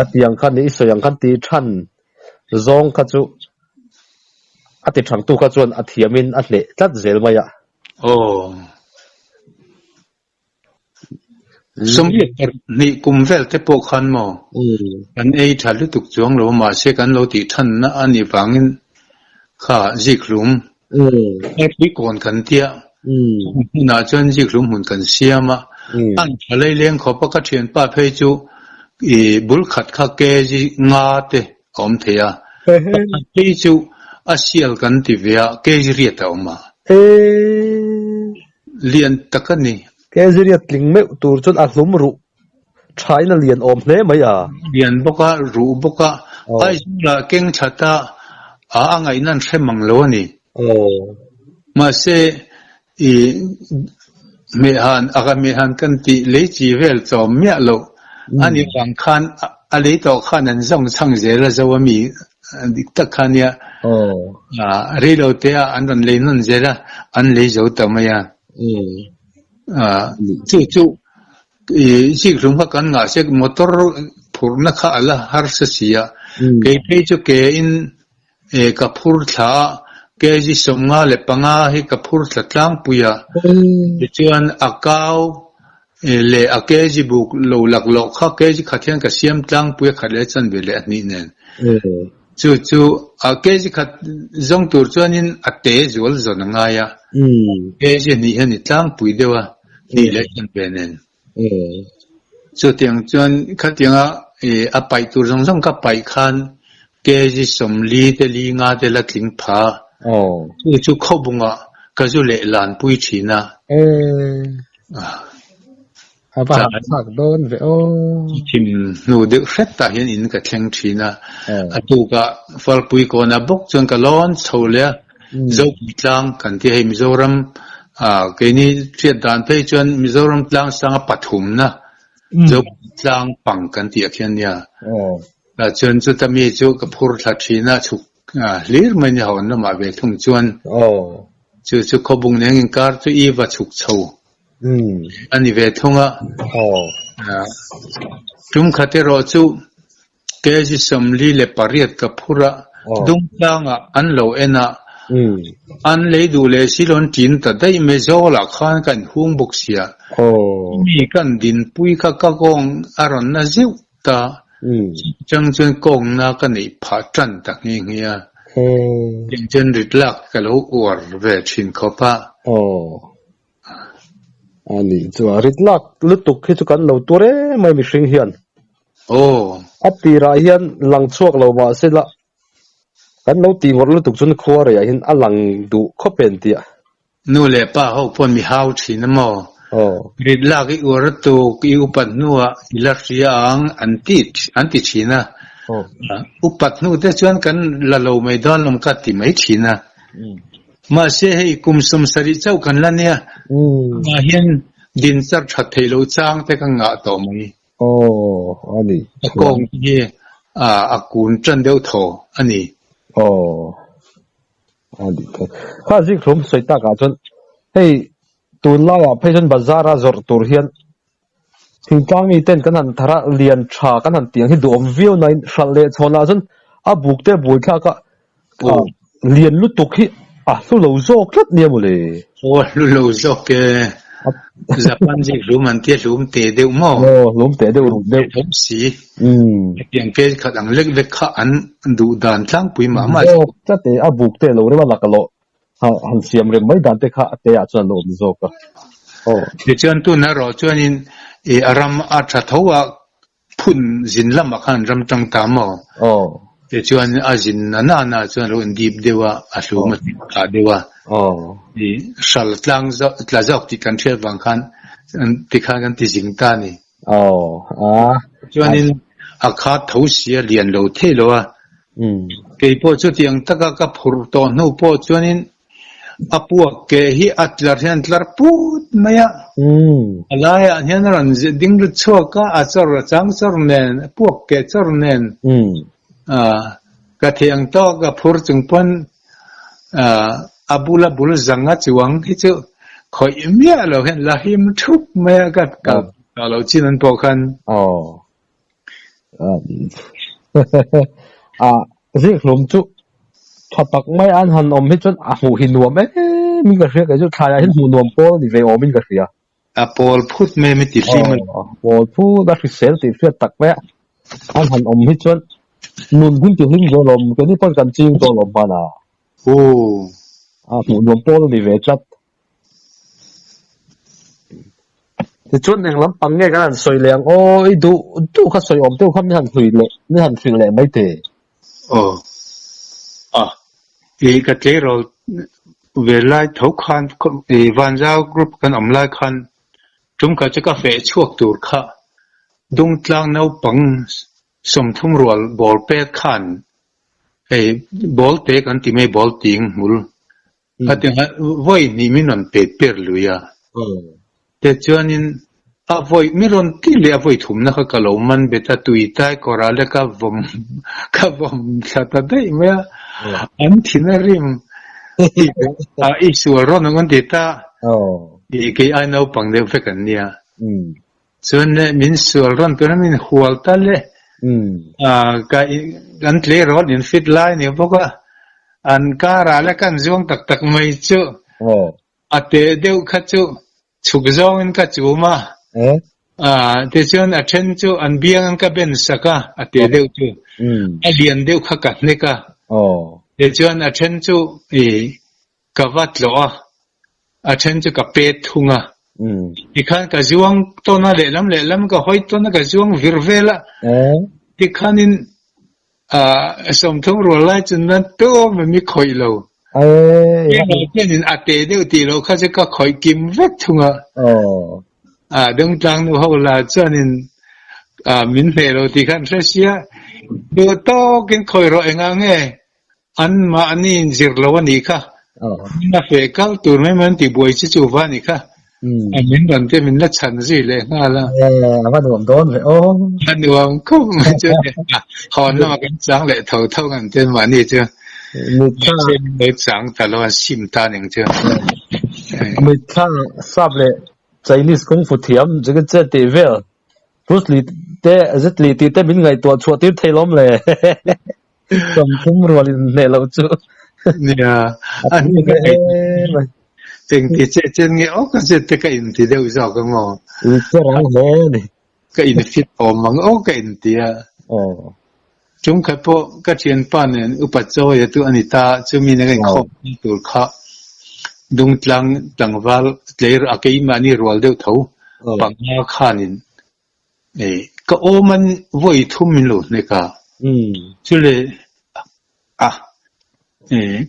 A ti ang khan i sawi ang khan tih than zawng kha chu a ti thangtu kha chuan a thiamin a hneh tlat zel mai a. Sawmriat pahnih kum vel te pawh khan maw kan ei tha lutuk chuang lo mahse kan lo tih thanna a nih vangin kha zikhlum Arpui kawn kan tia hmunah chuan zikhlum hmun kan siam a, an tha lei leng khawp a, ka thianpa phei chu ih bul khat kha kg nga te a awm thei a. Pakhat phei chu a sial kan ti ve a, kg riat a awm a. Lian tak a ni. Kg riat tling meuh tur chuan a hlum ruh thain a lian awm hle mai a. Lian bawk a, ruh bawk a, Aizawlah keng that a, a ngaihna an hre mang lo a ni. Mahse, i hmehhan, a ka hmehhan kan tih lei chi vel chawm miah loh a nih vang khan a lei tawh khan an zawng chhang zel a zo a mi dik tak kha nia. Rei lo te ah an rawn lei nawn zel a, an lei zo ta mai a. Chu chu i zikhlum kha kan ngah sek motor phurhna kha a la harsa si a, kei phei chu ke in ka phur thla a, kg 55 hi ka phur thla tlangpui a, tichuan a kau leh a kg buk lo laklawh kha kg khat hian ka siam tlangpui a khat leh chanve leh a hnih nen. Chu chu a kg khat zawng tur chuanin a te zual zawn a ngai a, kg hnih hian i tlangpui deuh a, hnih leh chanve nen. Chutiang chuan khatianga a paih tur zawng zawng ka paih khan kg 40 te li nga te la tling pha. Chu chu khawbungah ka zu leh lan pui thin a. A va han thlak dawn ve aw. Thim hnu deuh hret tah hian in ka thleng thin a. A tukah Falpui kawnah bawk chuan ka lawn chho leh a. Zopui tlang kan ti hei Mizoram ah keini hriat dan phei chuan Mizoram tlang sanga pathumna Zopui tlang pang kan tih ah khian nia. Tah chuan chuta mi chu ka phur thla thin a chhuk hlir mai ni hawn lamah ve thung chuan chu chu khawbung neng inkar chu i va chhuk chho a ni ve thung a. Tum khat erawh chu kg 48 ka phur a, Dungtlangah an lo en a, an lei duh leh silon tin ta daih mai Zawlah khan ka inhung bawk sia, mi kan dinpui kha ka kawng a rawn na zeuh ta, chutchang chuan kawngna ka neih phah tan ta nghe nghe a, tiang chuan rit lak ka lo uar ve thin khawp a. A nih chu a rit lak lutuk hi chu kan lo tur em mai mihring hian. Aw. A tirah hian lang chhuak lo mah se la kan lo tih ngawrh lutuk chuan khua reiah hian a lang duh khawp em tih a. Nu leh pa ho pawh mi hau thin a maw? Aw. Rit lak i uar tuk i upat hnuah i la hria ang an ti an ti thin a. Aw. Upat hnu te chuan kan la lo mai dawn lawm ka ti mai thin a. Mahse hei kum 70 chauh kan la nia, amah hian din char that theih loh chang te ka ngah tawh mai. Aw, a ni. A kawng te hi a kun tan deuh thaw a ni. Aw, a ni tho. Kha zikhlum sawi takah chuan hei tunlaiah phei chuan bazar a zawrh tur hian Thingtlang mi ten kan han thar a, lian tha kan han tih ang hi duhawm viau nain hralh leh chhawnah chuan a buk te a buaithlak a, lian lutuk hi a hlu lo zawk tlat nia mawle. Aw a hlu lo zawk e, Japan zik hlum an tia hlum te deuh maw? Aw hlum te deuh ruk deuh. Hlum si. Hetiang ke khat ang lek lek kha an duh dan tlangpui mah mah. Zawk tlat e, a buk te lo rem a laklawh han siam rem mai dan te kha a te ah chuan a awm zawk a. Aw. Tichuan tun erawh chuanin i a ram a tha tho a phun zin lamah khan ram tang ta maw? Aw. Tichuan a zin na na na chuan a lo indip deuh a, a hlum a tih phah deuh a. Aw. I hral tlang zawk tla zawk tih kan hriat vang khan tikhan kan ti zing ta a ni. Aw. A. Chuanin a kha tho si a lian lo thei lo a. Kei pawh chutiang taka ka phurh tawh hnu pawh chuanin a puak ke hi a tlar hian tlar put mai a. A laiah hian a rawn ding lut chhuak a, a chawr a chang chawr nen, a puak ke chawr nen. Ka thei ang tawk a phur chung pawn a bula bul zang a chuang hi chu khawih miah lo hian la him thup mai a ka kal tawh lo chin an pawh khan. A zikhlum chu tha tak mai an han awm hi chuan a hmuh hi nuam em in ka hria kei chu thlaiah hian hmuh nuam pawl a ni ve awm in ka hria. A pawl phut mai mi ti hlim a ni. A pawl phut a hrisel tih hriat tak mai a an han awm hi chuan nun hun ti hlim zawh lawm keini pawn kan ching tawh lawm hman a. A hmuh nuam pawl a ni ve tlat. Tichuan eng lampang nge kan han sawi leh ang aw i duh duh kha sawi awm deuh kha min han hlui leh min han hrilh leh mai te. Aw. I ka tleirawl ve lai tho khan i Vanzau group kan awm lai khan tumkhat chu ka feh chhuak tur kha Dungtlang naupang 30 rual ball pek khan hei ball te kan ti mai ball ting hmul Khatiang vawi hnih min rawn pet per lui a. Tichuanin a vawi min rawn ti leh a vawi thumna kha ka lo man bet a, tui tai kawrah le ka vawm ka vawm thla ta daih mai a. An thin a rim a i sual rawn ang an ti ta. Kei ai naupang deuh vek an nia. Chuan le min sual rawn tur a min hual ta le. Ka kan tleirawl in fit lai ni bawk a, an karah le kan zuang tak tak mai chu a teh deuh kha chu chhuk zawngin ka chum a. Tichuan a then chu an biangin ka ben sak a, a teh deuh chu a lian deuh kha ka hnek a. Tichuan a then chu i Ka va tlawh a, a then chu ka pet thung a. Tikhan ka zuang tawn a, lehlam lehlam ka hawi tawn a, ka zuang vir vel a. Tikhanin 30 rual lai chu nan tawm a mi khawih lo. Keimah hianin a te deuh tih loh kha chu ka khawih kim vek thung a. Dungtlang nu ho la chuanin min hneh lo tih khan hre sia, duh tawkin khawih rawh engah nge An mahni in zir lo a nih kha. Min a feh kal tur mai mai an ti buai chi chu va a nih kha. A min rawn te min la chhan zui leh nghal a. A va nuam dawn ve aw. A nuam khawp mai chu a ni. Hawn lamah kan chang leh tho tho ngan te mahni chu. Mahse min lo chang ta lo an sim ta ning chu. Mitthla sap leh Chinese kung fu thiam Jackie Chan tih vel Bruce Lee te Jet Li tih te min ngaihtuah chhuah tir thei lawm le. 30 rual in hneh loh chu. Nia, a hnu ka ei cheng ti che chen nge aw ka zet te ka in ti deuh zawk ang aw. In che rang hle ni. Ka in fit awm ang aw ka in ti a. Tum khat pawh ka thianpa nen upa chawi a tu a ni ta, chumi nen ka inkhawm tir tur kha Dungtlang tlangval tleir a keimahni rual deuh tho panga khanin Ka awm an vawi thum min lo hnek a, chule a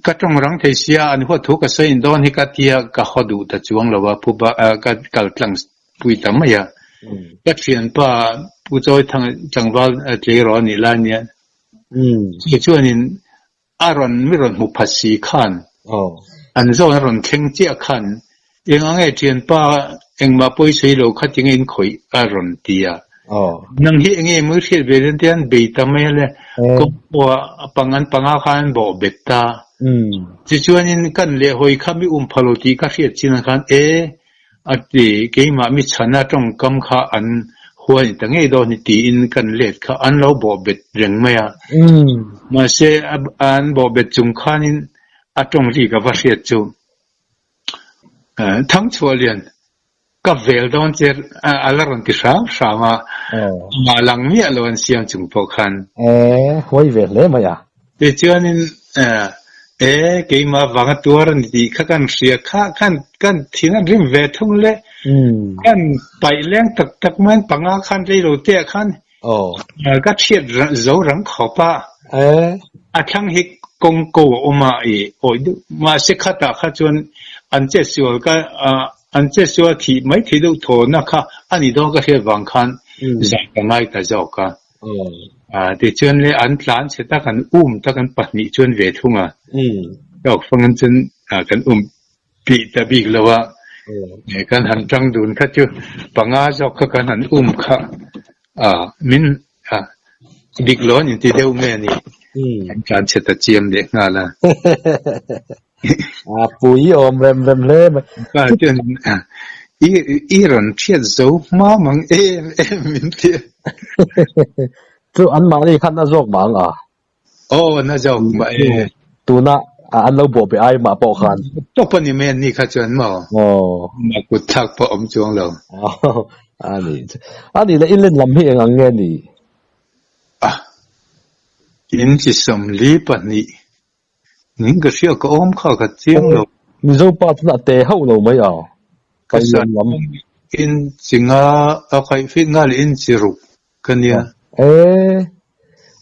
ka tawng rang thei sia an huat thu ka sawi in dawn hi ka tia ka haw duh ta chuang lo a phuba ka kal tlang pui ta mai a, ka thianpa Pu Chawi Thang tlangval tleirawl a nih lai nia chu chuanin A rawn mi rawn hmu phat si khan an zawn a rawn thleng chiah khan eng ang nge thianpa engmah pawi sawi lo kha tinge in khawih a rawn ti a. Nang hi enge mawi hriat ve dawn tian bei ta mai a le kawng pawh a pang an panga khan an bawh bet ta. Tichuanin kan lehhawi kha mi um pha lo tih ka hriat chin ah khan e A ti, keimah mi chhana tawngkam kha an hua ni ta ngei dawn hi tiin kan let kha an lo bawhbet reng mai a. Mahse, an bawhbet chung khanin a tawng ri ka va hriat chu, Thangchhuah lian, ka vel dawn che a la rawn ti hram hram a, amah lang miah lo an siam chung pawh khan. E, huai ve hle mai a. Tichuanin, E, keimah vanga tuar a ni tih kha kan hria kha, khan kan thin an rim ve thung le. Kan paih leng tak tak mai an panga khan reilo te ah khan ka thiat zo rang khawp a. A thlang hi kawng ko a awm a, i awih deuh. Mahse khatah kha chuan an chetsual ka an chetsual thih mai thei deuh thawhna kha a ni dawn ka hriat vang khan zai ka ngai ta zawk a. Tichuan le an tlan chhe tak an um tak an pahnih chuan ve thung a. Tawk fang an chuan kan um pih ta bik lo a. Kan han tang dun kha chu panga zawk kha kan han um kha min dik lo an inti deuh nge ni. An tlan chhe ta chiam leh nghal a. A pui awm rem rem hle mai. Pa chuan i i rawn hriat zo hma mang em em min ti. Chu an mahni khan a zawk mah ang a. Aw an a zawk mah e. Tuna an lo bawh pe ai mah pawh khan. Tawp a ni mai an ni kha chuan maw. Aw. Mah kut thlak pawh awm chuang lo. A ni. A nih leh i len lam hi eng ang nge ni? A. Inchi 42 Ning ka hria ka awm kha ka chiang lo. Mizo pa chuan a te hauh lo mai a. Ka san in chi nga a kaih fit nga leh in chi ruk ka nia. E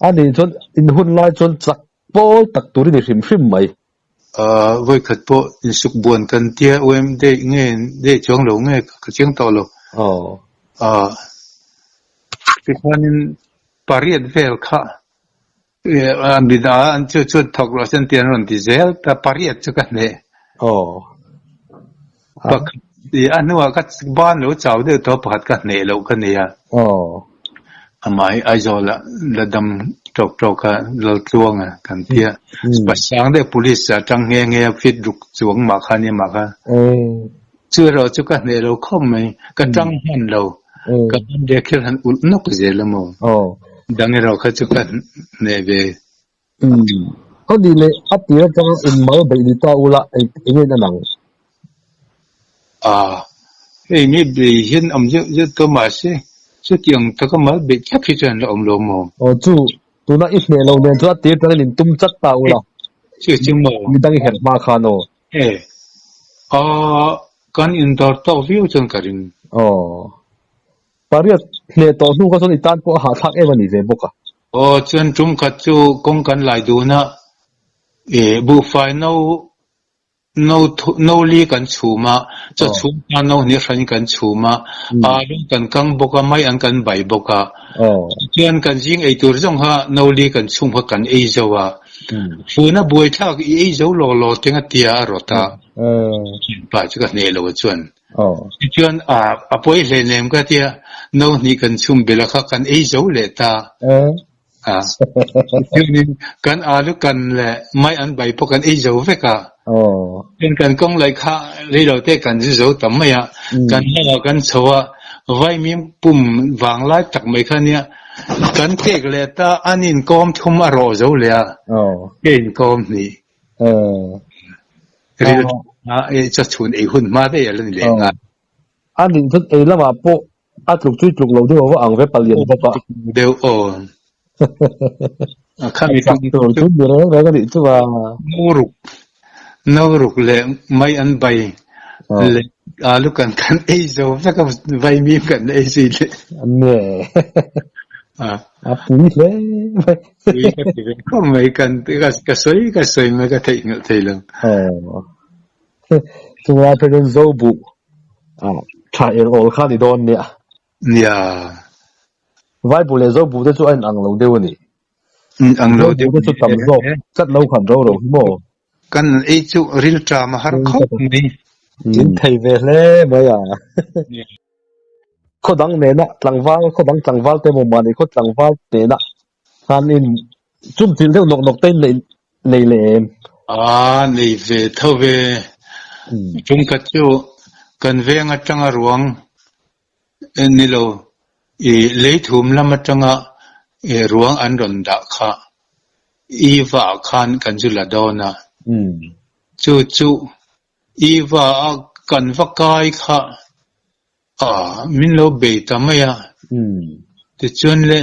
a nih chuan in hun lai chuan chak pawl tak tur i ni hrim hrim mai. Ah vawikhat pawh insuk buan kan tia UM day nge day chuang lo nge ka chiang tawh lo. Ah tikhanin pariat vel kha midang an chu chu thawk rawh se an ti an rawn ti zel ta pariat chu ka hneh. Pakhat a hnuah ka ban lo chau deuh tawh pakhat ka hneh loh ka nei a. Amah hi Aizawl ah la dam tawk tawk a Laltluang a kan ti a. Pasang deuh police ah tang nghe nghe a fit ruk chuang mah kha nia mah kha. Chu erawh chu ka hneh lo khawp mai. Ka tang hman lo. Ka ban leh khel han ulh nawk zel a maw. Dang erawh kha chu ka hneh ve. Ka nih leh a tir atanga in mal beih ni ta ula eng enge in anang? Ah, hei mi bei hian awm zeuh zeuh tawh mahse chutiang taka mal beih thlap hi chuan la awm lo maw? Aw chu, tuna i hneh lo nen chuan a tir atangin in tum chat ta ula. Chu chu maw? Midang i herh hma khan aw. E, ah, kan indawr tawk viau chuan ka ring. Aw, pariat hneh tawh hnu kha chuan i tan pawh a hahthlak em a ni ve bawk a. Aw chuan tum khat chu kawng kan lai dun a, e buhfai no no no li kan chhum a, chaw chhum hma no hnih hran kan chhum a, alu kan kang bawk a, mai an kan bai bawk a. Chuan kan zing ei tur zawng kha no li kan chhum kha kan ei zo a, funa buaithlak i ei zo law law teng a tia a rawt a, pa chu ka hneh lo a chuan. Tichuan a pawi hle nem ka tia, no hnih kan chhum belh a kha kan ei zo leh ta. Tichuanin kan alu kan leh mai an bai pawh kan ei zo vek a. Tin kan kawng laih kha rei lo te kan zu zo ta mai a, kan hnawh ah kan chho a, vaimim pum vang lai tak mai kha nia, kan kek leh ta an inkawm thum a rawh zo leh a, ke inkawm hnih. Ril a chaw chhun ei hun hma daih a la ni leh nghal. A nih chuan ei lamah pawh a tluk chu i tluk lo deuh a va ang ve palian bawk a. Deuh aw. A khami tum tur chu ni reng reng a nih chu a. No ruk no ruk leh mai an bai leh alu kan kan ei zo vek a vaimim kan ei zui leh. Nge. A pui hle mai. Pui ka ti ve khawp mai kan ka sawi ka sawi mai ka theihnghilh thei lo. Aw. Chunglai phei chuan zo buh tha er awl kha ni dawn nia. Nia. Vai buh leh zo buh te chu a inang lo deuh a ni. Inang lo Zo deuh buh te chu tam zawk tlat lo khan ro ro hi maw. Kan ei chu rilṭam a har khawp mai. In thei ve hle mai a. Khaw dang nena tlangval, khaw dang tlangval te maw mahni khaw tlangval nena khan in chumchilh deuh nawk nawk te in nei nei leh em? A nei ve tho ve. Chungkhat chu kan veng atanga ruang ni lo i leithum lam atanga ruang an rawn dah kha Eva ah khan kan zu la dawn a. Chu chu Eva a kan va kai kha a min lo bei ta mai a. Tichuan le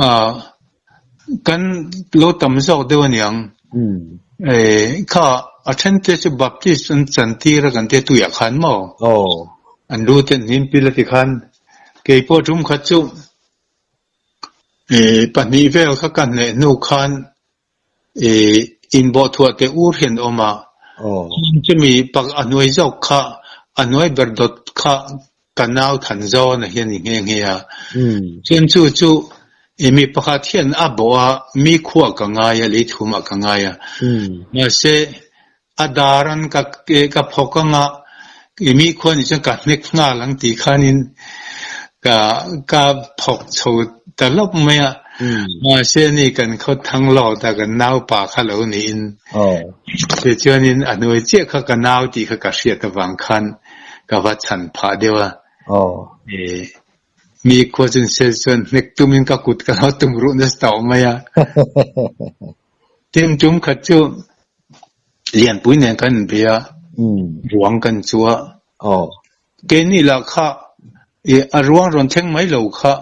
a kan lo tam zawk deuh aniang. Kha a then te chu Baptist an chan tir a kan tia tuiah khan maw? An lu te an hnim pil a ti khan keipawh tum khat chu pahnih vel kha ka hneh hnu khan inbawhthuah teh ur hian a awm a, chumi pak a hnuai zawk kha a hnuai ber dawt kha ka nau than zawn a hian i nghe nghe a, chuan chu chu mi pakhat hian a bawh a, mi khuah ka ngai a, lei thumah ka ngai a, mahse A dar an ka ka phawk anga i mi khuan nih chuan ka hnek nghal ang tih khanin ka ka phawk chho ta lawp mai a. Mahse ni kan khaw thang lawk ta kan naupa kha lo niin tichuanin a hnuai chiah kha ka nau tih kha ka hriat avang khan ka va chhan phah deuh a. Mi khua chun sel chuan hnek tumin ka kut ka lo tum ruh nasa tawh mai a. Tin tum khat chu Lianpui nen kan inbei a, ruang kan chu a. Keini lah kha a ruang rawn thleng mai lo kha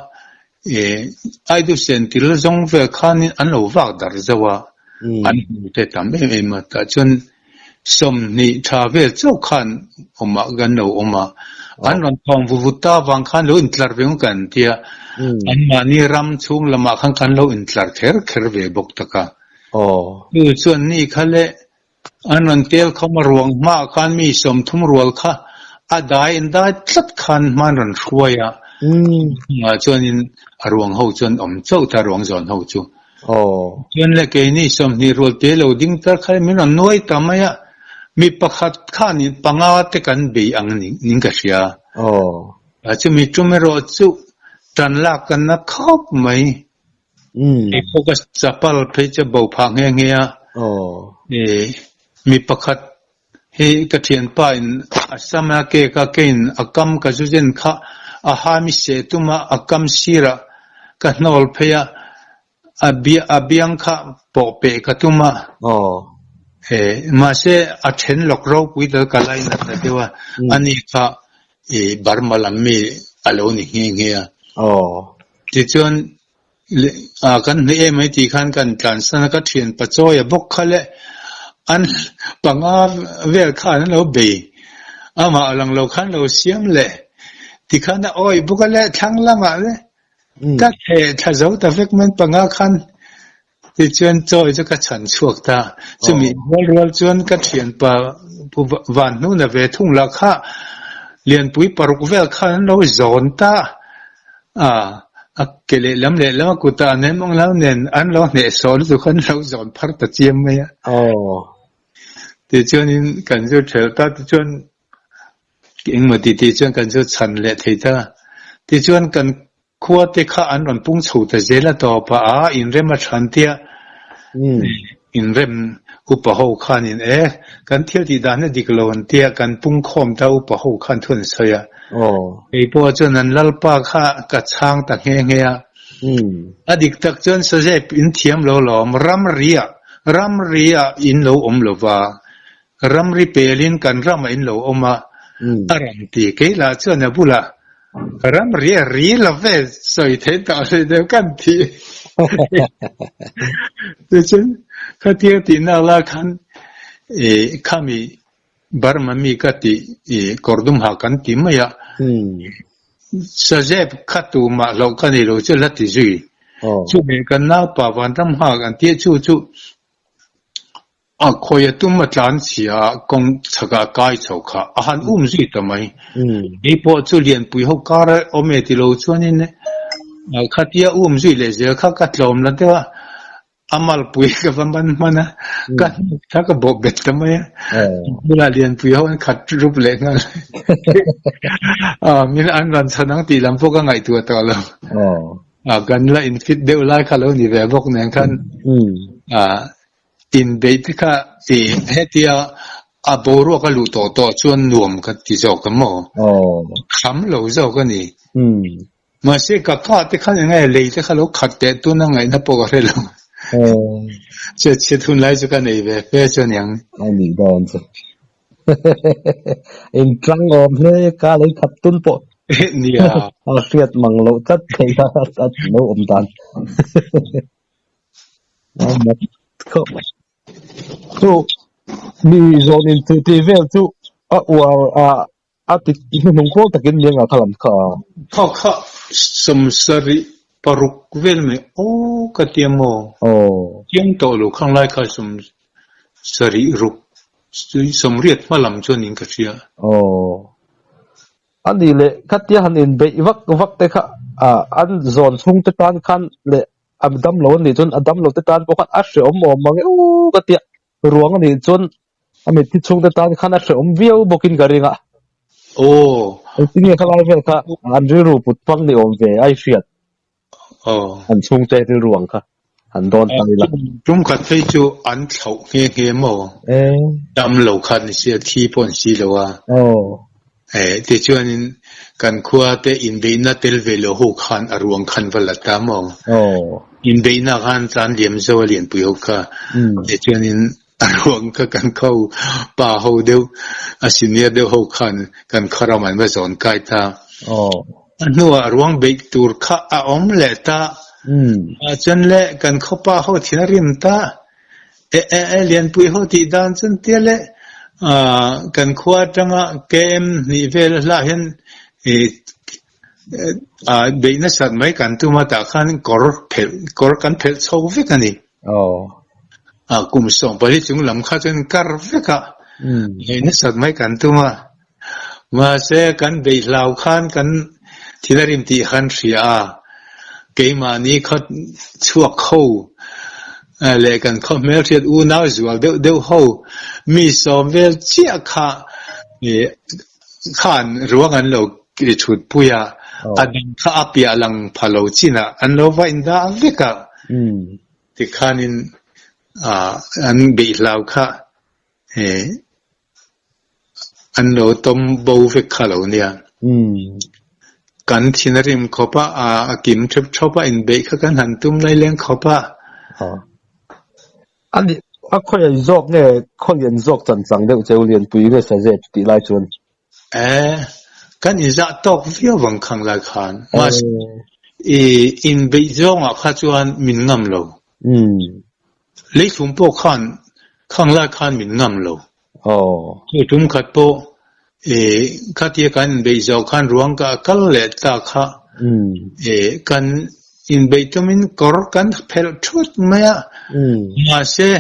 Aidusen til zawng vel khanin an lo vak darh zauh a, an hmu te tam em em a. Tah chuan 20 tha vel chauh khan awmah kan lo awm a, an rawn thawng vu vut ta avang khan lo intlar ve ngawt kan ti a, anmahni ram chhung lamah khan kan lo intlar kher kher ve bawk tak a. Chu chuan ni kha le. An rawn tel khawm a ruang hmaah khan mi 30 rual kha a dai an dai tlat khan hma an rawn hruai a, hnungah chuanin a ruang ho chuan awm chauh ta ruang zawn ho chu. Chuan le keini 20 rual te lo ding tar kha min rawn nuai ta mai a, mi pakhat khanin panga te kan bei ang ning ka hria. Chumi tum erawh chu tan lak kan na khawp mai. Kei pawh ka chapal phei chu bo phah nghe nghe a. Mi pakhat hi ka thianpa in a sam a kek a, keiin a kam ka zu zen kha a ha mi seh tum a, a kam sirah ka hnawl phei a, a biang kha pawh peh ka tum a. Mahse a then lawk ropui dal ka lainat ta deuh a, ani kha Burma lam mi a lo ni nghe nghe a. Tichuan, kan hne em mai tih khan kan tlansan a, ka thian pachawi a bawk kha le an panga vel khan an lo bei, amah a lang lo khan lo siam leh tikhan a awih bawk a le thlang lamah le ka theh thla zo ta vek mai panga khan Tichuan chawi chu ka chhan chhuak ta. Chumi rual rual chuan ka thianpa Pu Vanhnuna ve thung lah kha lianpui paruk vel khan an lo zawn ta a, a ke lehlam lehlam a kutah an em ang lo nen an lo hnehsawh lutuk khan an lo zawn phar ta chiam mai a. Tichuanin kan zu thelh ta, tichuan engmaw titi chuan kan zu chhan leh thei ta. Tichuan kan Khua te kha an rawn pung chho ta zel a tawp a, a inrem a than tia inrem upa ho khanin e kan thil tih dan a dik lo an tia kan pung khawm ta upa ho khan thu an sawi a. Kei pawh chuan an lalpa kha ka chhang ta nghe nghe a. A dik tak chuan Sazep in thiam lo lawm ramri ah ramri ah in lo awm lo va, ramri pelin kan ramah in lo awm a, a rawn ti. Kei lah chuan a bulah Ramri a ri lo ve sawi thei tawh hlei deuh kan ti. Tichuan khatia tihnak lai khan khami Burma mi ka ti kawrdum ha kan ti mai a, Sazep kha tumah hlauh ka nei lo chu la ti zui. Chumi kan naupa Vanram nghak an tih chu chu A khawi a tum a tlan chhia a, kawng chhakah a kai chho kha a han um zui ta mai. Kei pawh chu lianpui ho kar a awm e ti lo chuanin khatia um zui leh zel kha ka tlawm la deuh a, a malpui ka va man hman a, ka hnuk kha ka bawh bet ta mai a, bulah lianpui ho an khat rup leh nghal. Min an rawn chhan ang tih lam pawh ka ngaihtuah tawh lo. Kan la infit deuh lai kha lo ni ve bawk nen khan. Inbeih te kha i hetia a boruak a luh tawh tawh chuan nuam ka ti zawk a maw? Kham lo zawk a ni. Mahse ka ka te khan eng nge lei te kha lo khat teh tuna ngaihna pawh ka hre lo. Chhiat chhiat hun lai chu ka nei ve fe chu a niang. A nih dawn chu. Intlang awm hle ka lei khat tun pawh. Nia. A hriat mang loh tlat thei kha a lo awm dan. Chu mi zawn in chu tih vel chu a uar a a ti hnuhnung pawl takin miang ah kha lam kha a. Kha kha 76 vel mai aw ka tia maw? Chiang tawh lo khang lai kha 76 80 hma lam chuan in ka hria. A nih leh khatia han inbeih vak vak te kha an zawn chhung te tan khan leh A dam lo a nih chuan a dam lo te tan pawh khan a hrehawm awm mang e u ka tia ruang a nih chuan a mitthi chhung te tan khan a hrehawm viau bawkin ka ring a. Aw. Engtin nge khalai vel kha an rilru put hmang ni awm ve a i hriat. Aw. An chhungte rilru ang kha han dawn ta ila. Tum khat phei chu an thlauh nghe nghe maw? Dam lo khan ni sia thi pawh an si lo a. Aw. Tichuanin kan khua te inbeihna tel ve lo ho khan a ruang khan va la ta maw? Inbeihna khan tlan liam zo a lianpui ho kha. Tichuanin a ruang kha kan kho pa ho deuh a senior deuh ho khan kan khaw ram an va zawn kai ta. A hnuah ruang beih tur kha a awm leh ta. Chuan le kan khaw pa ho thin a rim ta. E e e Lianpui ho tih dan chuan tia le kan khua atanga KM hnih vel a hlah hian beih nasat mai kan tum a tah khan kawr phelh kawr kan phelh chho vek a ni. Kum 14 chung lam kha chuan kar vek a, hei nasat mai kan tum a. Mahse kan beih hlau khan kan thil a rim tih khan hria a, keimahni khaw chhuak ho leh kan khaw hmelhriat unau zual deuh deuh ho mi sawm vel chiah kha khan ruang an lo thut pui a, a dang kha a piah lang pha lo chinah an lo va indah vek a. Tikhanin an beih hlau kha an lo tawm bo vek kha lo nia. Kan thin a rim khawp a, a kim thep thawp a, inbeih kha kan han tum lai leng khawp a. A nih, a khawiah zawk nge khawlian zawk chan chang deuh cheu lianpui nge Sazep tih lai chuan? E, kan inzah tawk viau vang khang lai khan. Mahse, i inbeih zawngah kha chuan min ngam lo. Leithlum pawh khan khang lai khan min ngam lo. Chu tum khat pawh i khatia kan inbeih zawh khan ruang ka kal leh ta kha i kan inbeih tumin kawr kan phelh thut mai a. Mahse,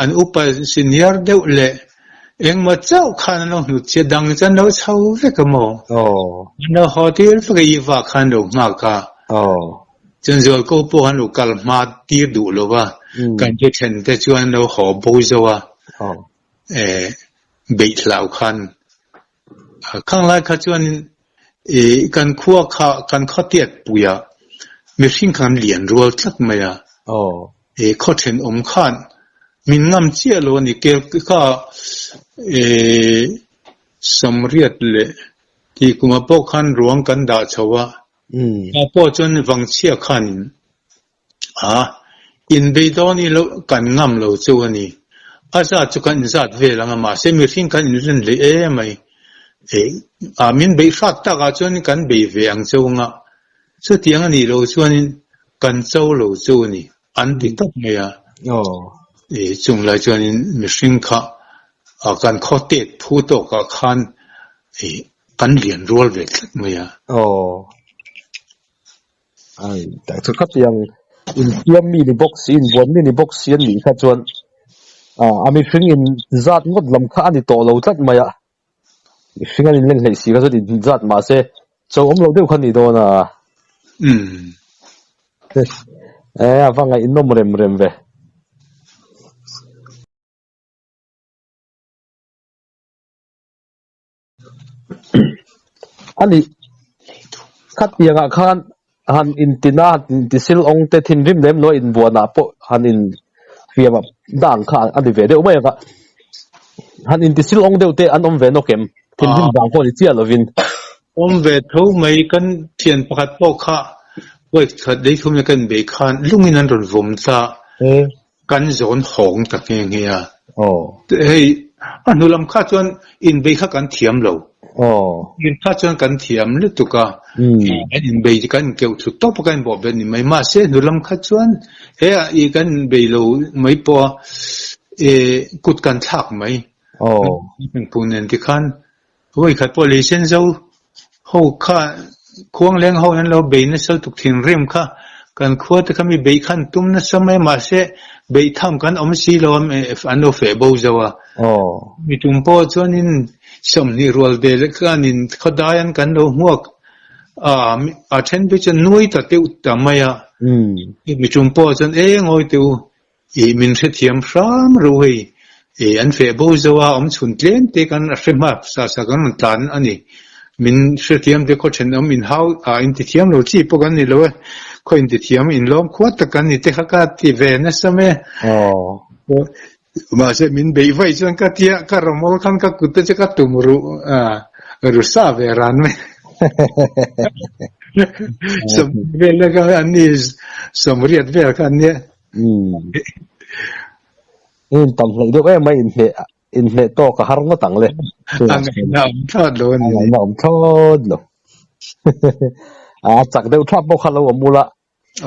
an upa senior deuh leh engmaw chauh khan an lo hnut che dang chu an lo chho vek a maw? An lo haw tir vek a Eva khan an lo nghak a. Chuan zualko pawh an lo kal hma tir duh lo va, kan che then te chuan an lo haw bo zo a, beih hlau khan. Khang lai kha chuan kan khua kha kan khaw tiat pui a, mihring kha an lian rual tlat mai a. Khaw thenawm khan min ngam chiah lo a ni. Kel kha Samriat leh tih kumah pawh khan ruang kan dah chho a, tah pawh chuan Vangchhia khanin A, inbei dawn i lo kan ngam lo chu a ni. A zat chu kan inzat vel ang a, mahse mihring kan inlen hlei em mai. E, a min beih hrat takah chuan kan bei ve ang cheu anga, chutiang a nih loh chuanin kan cho lo chu a ni, an ti tawp mai a. E, chung lai chuanin mihring kha kan khaw tet phu tawkah khan e, kan lian rual ve tlat mai a. Ai, tak chu khatiang infiam mi ni bawk si, inbuan mi ni bawk si an nih kha chuan a mihring in zat ngawt lam kha a ni tawh lo tlat mai a. Mihring an inlen hleih si kha chuan in zat mah se cho awm lo deuh kha a ni dawn a. E, a va ngaihnawm rem rem ve. A nih, khatiangah khan han intina, han intisil awng te thinrim lem lo a inbuanah pawh han infiam a dang kha a ni ve deuh mai ang a. Han intisil awng deuh te an awm ve nawk em? Thinrim vang pawh ni chiah lovin. Awm ve tho mai, kan thian pakhat pawh kha vawi khat leithum leh kan inbeih khan lungin an rawn vawm ta. Kan zawn hawng ta nghe nghe a. Hei, a hnu lam kha chuan inbei kha kan thiam lo. In kha chuan kan thiam lutuk a. Kan inbei kan inkeuh thut tawp a kan inbawh bet ni mai. Mahse, hnu lam kha chuan he ah i kan inbei lo mai pawh a, e kut kan thlak mai. Pung nen tikhan Vawi khat pawh lei sen zo ho kha khuang leng ho in an lo bei nasa lutuk thinrim kha kan khua te kha mi beih khan tum nasa mai a mahse beih tham kan awm si lo a an lo feh bo zo a mi tum pawh chuanin 20 rual ve leh khanin khawdai an kan lo hmuak a a then phei chuan nuai ta deuh ta mai a mi tum pawh chuan e ngawi teh u Ih min hrethiam hram ro hei. Ih an feh bo zo a, awm chhun tlem te kan a hre hma sa sa kan rawn tlan a ni. Min hrethiam te khaw thenawm in hau ah in tithiam lo chi pawh kan ni lo e. Khaw in tithiam in lawm khuat tak kan ni te kha ka ti ve nasa mai a. Mahse min beih vaih chuan ka tia ka rawmawl khan ka kut te chu ka tum ruh ru sa ve ran mai. Sawmhnih vel te kha an ni sawmriat vel kha an nia. Umm. In tam hleih deuh em mai inhmeh inhmeh tawk a har ngawt ang le. A ngaihna awm thlawt lo a ni. A ngaihna awm thlawt lo. A chak deuh thap pawh kha lo awm ula.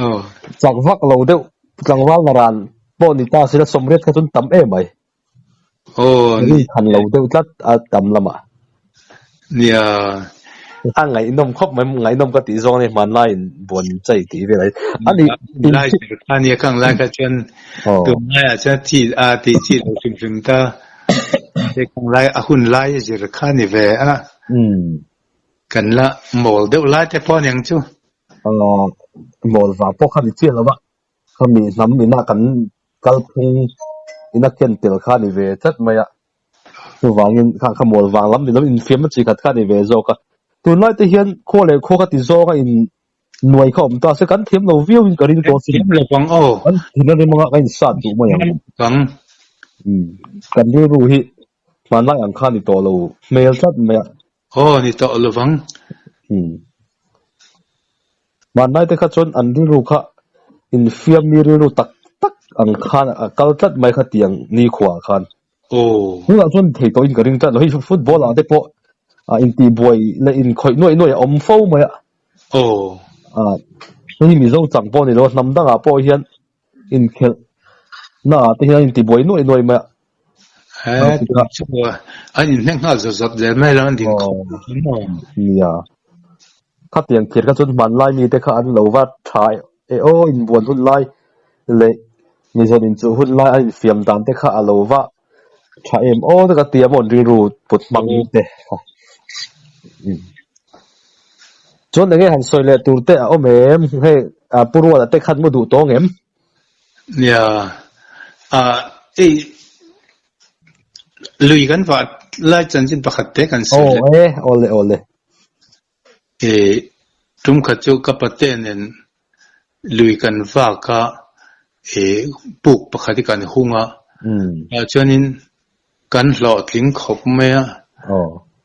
Aw. Chak vak lo deuh tlangval naran pawh ni ta sila sawmriat kha chuan tam em mai. Aw. Rin than lo deuh tlat a tam lamah. Nia. A ngaihnawm khawp mai, ngaihnawm ka tih zawng a ni, hmanlaiin buan chai tih vel a ni. A ni, in Lai ber kha nia khang lai kha chuan tunlaiah chuan chi a tih chi lo hrim hrim ta. Hei khang lai a hun lai a zir kha ni ve a. Kan la mawl deuh lai te pawh aniang chu. Mawl vang pawh kha ni chiah lo va, khami hnam ina kan kalphung ina ken tel kha ni ve tlat mai a. Chuvangin kha kha mawl vang lam ni lo infiamna chi khat kha ni ve zawk a. Tunlai te hian khaw leh khaw ka ti zawng a in nuai kha awm ta se kan thiam lo viau in ka ring tawh sin. Thiam lo vang aw. Kan thin a rim anga kan insat duh mai ang. Vang. Kan rilru hi hmanlai ang kha ni tawh lo hmel tlat mai a. Aw ni tawh lo vang. Hmanlai te kha chuan an rilru kha infiam mi rilru tak tak ang khan a kal tlat mai kha tiang nikhua ah khan. Aw. Tunah chuan thei tawh in ka ring tlat lo. Hei football ah te pawh intihbuai leh inkhawih nuaih nuaih a awm fo mai a. Aw. Hei Mizo chang pawh ni lo a, hnam dangah pawh hian inkhelh na ah te hian intibuai nuaih nuaih mai a. He chu an inhnek nghal zawt zawt zel mai lo an din khawp maw. Nia. Khatiang thir kha chuan hmanlai mite kha an lo va tha e aw inbuan hun lai leh mizawn inchuh hun lai an infiam dan te kha a lo va tha em aw te ka ti a maw an rilru put hmang te kha. Chuan enge han sawi leh tur te a awm em? Hei Pu Ruala te khan mu duh tawng em? Nia, hei lui kan vah lai chanchin pakhat te kan sawi leh. Aw e, awle awle. Tum khat chu ka pate nen lui kan vak a, puk pakhat hi kan hung a, chuanin kan hlawhtling khawp mai a,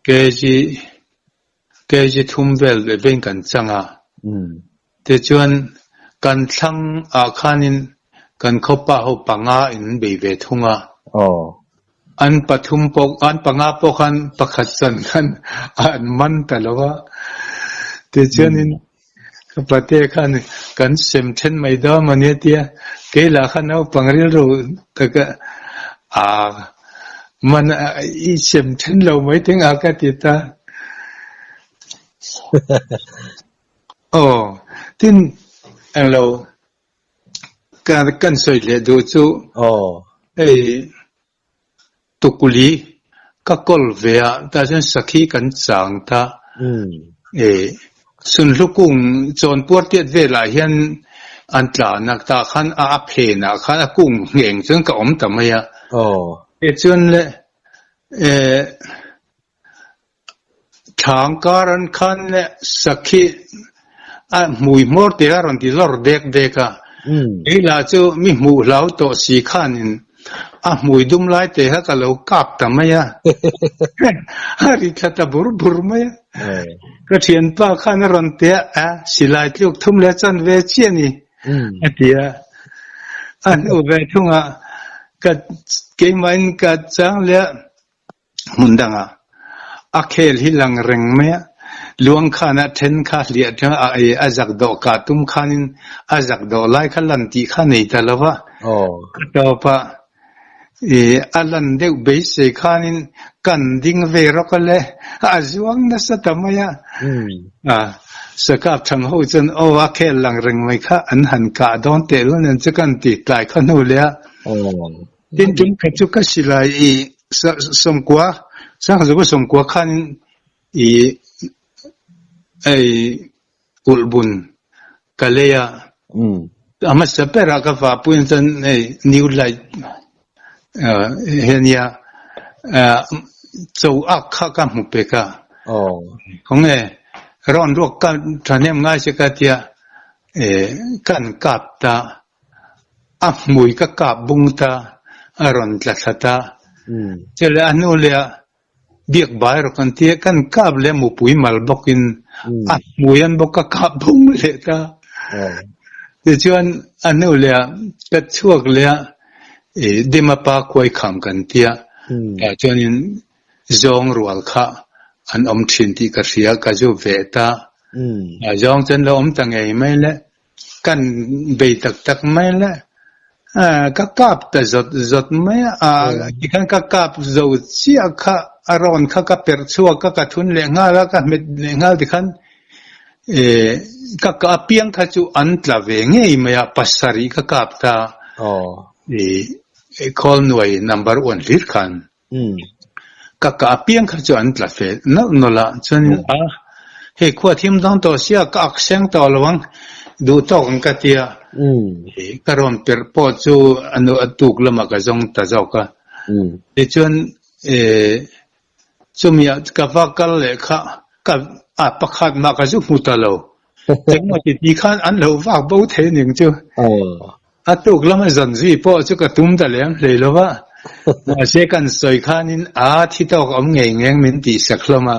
kg Kg thum vel ve vein kan chang a. Tichuan, kan thlang ah khanin kan khawpa ho panga in an bei ve thung a. An pathum pawh, an panga pawh khan pakhat chan khan an man ta lo a. Tichuanin ka pate khan kan sem then mai dawn maw nia tia, kei lah khan naupang rilru taka aa Man i sem then lo mai teng a ka ti ta. Aw, tin englo ka kan sawi leh duh chu hei tukuli ka kawl ve a tah chuan sakhi kan chang ta. Sunhlu kung chawnpuar tiat velah hian an tlan a, tah khan a phenah khan a kung ngheng chuan ka awm ta mai a. Tichuan le thlang kar an khan le sakhi a hmui hmawr te a rawn ti lawr dek dek a. Kei lah chu mi hmuh hlau tawh si khanin A hmui dum lai te kha ka lo kap ta mai a, a ri thla ta bur bur mai a. Ka thianpa khan a rawn ti a, a silai tluk thum leh chan ve chiah a ni, a ti a. A hnu ve thungah ka keimahin ka chang leh a. Hmun dangah a khel hi lang reng mai a, luang khan a then kha hliah tang a ei a zak dawh kah tum khanin a zak dawh lai kha lan tih kha nei ta lo va, a tawp ah a lan deuh beisei khanin kan ding ve rawk a le, a zuang nasa ta mai a, sakap thang ho chuan aw a khel lang reng mai kha an han kah dawn tehlul nen chu kan ti tlai kha hnu leh a. Tin tum khat chu ka silai i sawmkua Sangzuka sawmkua khan i ei ulhbun ka lei a, a hmasa berah ka vahpui chuan hei new light hi a nia cho ak kha ka hmu pek a, khawnge rawn ruak ka thahnem ngai se ka tia kan kap ta. A hmui ka kap bung ta, a rawn tla thla ta. Chule a hnu leh ah biak bai rawk an ti a, kan kap leh mupui mal bawkin a hmui an bawk ka kap bung leh ta. Tichuan a hnu leh ah ka chhuak leh a, Dimapa khuai kham kan ti a, tah chuanin zawng rual kha an awm thin tih ka hria, ka zu ve ta. Zawng chu an lo awm ta ngei mai le. Kan bei tak tak mai le. Ka kap ta zawt zawt mai a, tikhan ka kap zo chiah kha a rawn kha ka perh chhuak a, ka thun leh nghal a, ka hmet leh nghal tikhan eh ka kah apiang kha chu an tla ve ngei mai a, pasarih ka kap ta eh khawl nuai number one hlir khan. Ka kah apiang kha chu an tla fe nawlh nawlh a, chuanin a hei khua thim dang tawh sia ka ak seng tawh lo ang duh tawk ang ka ti a, ka rawn perh pawh chu a nu a tuk lamah ka zawng ta zawk a, tichuan chumi ah ka va kal leh kha ka a pakhat mah ka zu hmu ta lo. Engmaw ti ti khan an lo vak bo thei ning chu. A tuk lama zan zui pawh chu ka tum ta lem hlei lo va. Mahse kan sawi khanin a thi tawk awm ngei ngeng min tih sak hlawm a.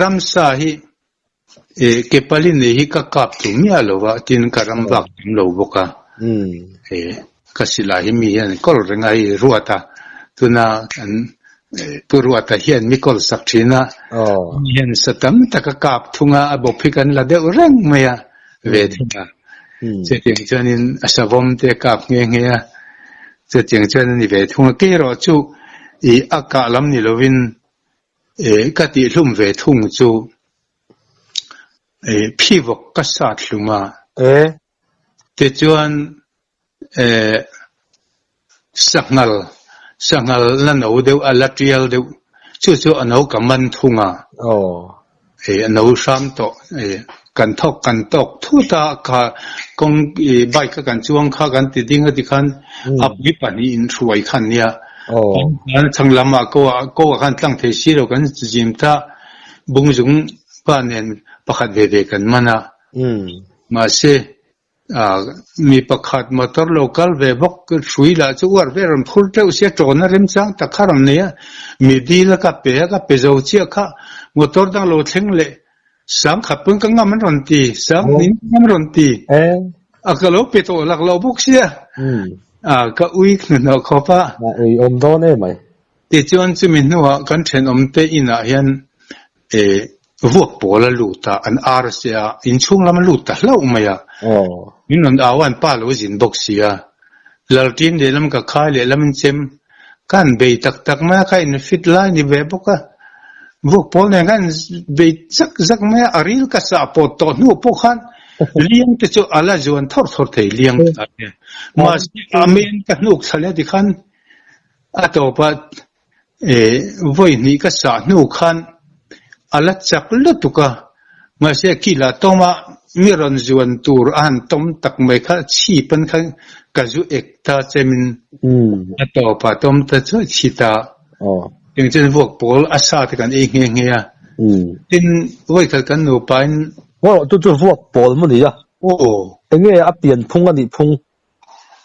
Ramsa hi Eh, ke pali nei hi ka kap tum miah lo va, tin ka ram vak tum lo bawk a. Eh, ka silai hi mi hian kawl reng a hei Ruata, tuna kan Pu Ruata hian mi kawl sak thin a, mi hian sa tam tak a kap thung a, a bawp hi kan la deuh reng mai a, ve thung a. Chutiang chuanin a savawm te a kap nghe nghe a, chutiang chuan a ni ve thung a. Kei erawh chu ih a kah lam ni lovin Eh, ka tihhlum ve thung chu eh phivawk ka sat hlum a. Eh. Tichuan eh sanghal, sanghal la no deuh a la tial deuh chu chu a no ka man thung a. Aw. Eh a no hram tawh eh kan thawk kan tawk thut a kha kawng ih bike a kan chuang kha kan ti ding a tikhan a pui pahnih in hruai kha an nia. Kan chhang lamah ko ah ko ah khan tlang thei si lo kan zim ta bungzung pa nen pakhat ve ve kan man a. Mahse mi pakhat motor lo kal ve bawk hrui lah chu uar vel rawn phur teuh sia tawna remchang tak kha rawn nei a. Mi dil a ka pe a ka pe zo chiah kha motor dang lo thleng leh Sang khat pawn ka ngam an rawn ti, sang hnih ka ngam an rawn ti. A ka lo pe tawh lak lo bawk sia. A ka ui hnuhnawh khawp a. A ui awm dawn em ai. Tichuan chumi hnuah kan thenawm te inah hian vuak pawl a lut a, an ar sia, inchhung lam a lut ta hlauh mai a. Min rawn au a, an pa lo zin bawk sia. Lalṭin lehlam ka khai lehlam in chem ka han bei tak tak mai a, ka in fit lai ni ve bawk a. Vuk pawl nen khan bei zak zak mai a, a ril ka sah pawt tawh hnu pawh khan liang te chu a la zuan thawr thawr thei liang te hian. Mahse a men ka hnuk thla leh tikhan a tawpah Vawi hnih ka sah hnu khan a la chak lutuk a, mahse kila tawma mi rawn zuan tur a han tawm tak mai kha chhip an khan ka zu ek ta chemin a tawp a tawm ta chuai chhi ta. Eng chuan vuak pawl a sa te kan ei nghe nghe a. Tin vawi khat kan nupa in. Aw chu chu vuak pawl maw ni a? Aw. Enge a pian phung a nih phung?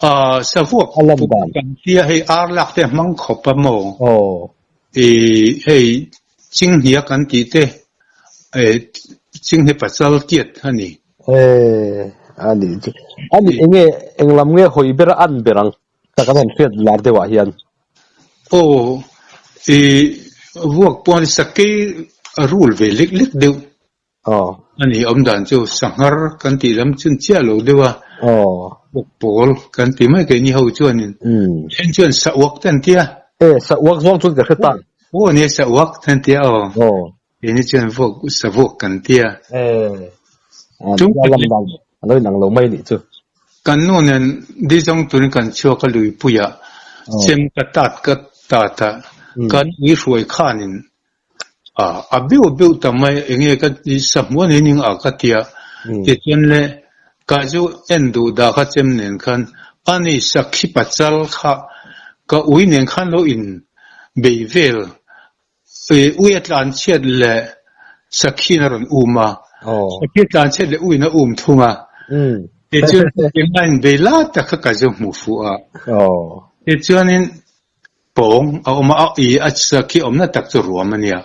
Aaa savuak A lan dan. kan tia hei ar lak te a hmang khawp a maw? Aw. Ih hei chinghnia kan tih te eh chinghnia pachal tiat a ni. Eh a nih chu. A nih enge eng lam nge hawi ber a an ber ang ka kan han hriat lar deuh ah hian. Aw ih vuak pawh a sakei a rul ve lek lek deuh. Aw. A ni awm dan chu sanghar kan tih lam chun chiah lo deuh a. Aw. Bawk pawl kan ti mai keini ho chuanin. Then chuan sa uak te an ti a. E, sa uak zawng chuan ka hre ta. Aw nia sa uak te an ti a aw. Aw. Keini chuan vuak sa vuak kan ti a. E. A lam dan a lo inang lo mai nih chu. Kan nu nen di zawng turin kan chhuak a luipuiah chem ka tat ka tat a kan ui hruai khanin A beuh beuh ta mai enge ka sahmuan hi ning a ka tia tichuan le ka zu en duh dah kha chem nen khan ani sakhi pachal kha ka ui nen khan lo in bei vel ui a tlan chhiat leh sakhi in a rawn um a sakhi a tlan chhiat leh ui in a um thung a tichuan eng a in bei lai tak kha ka zu hmu fuh a tichuanin Pawng a awm a, i a sakhi awmna tak chu ruam a nia.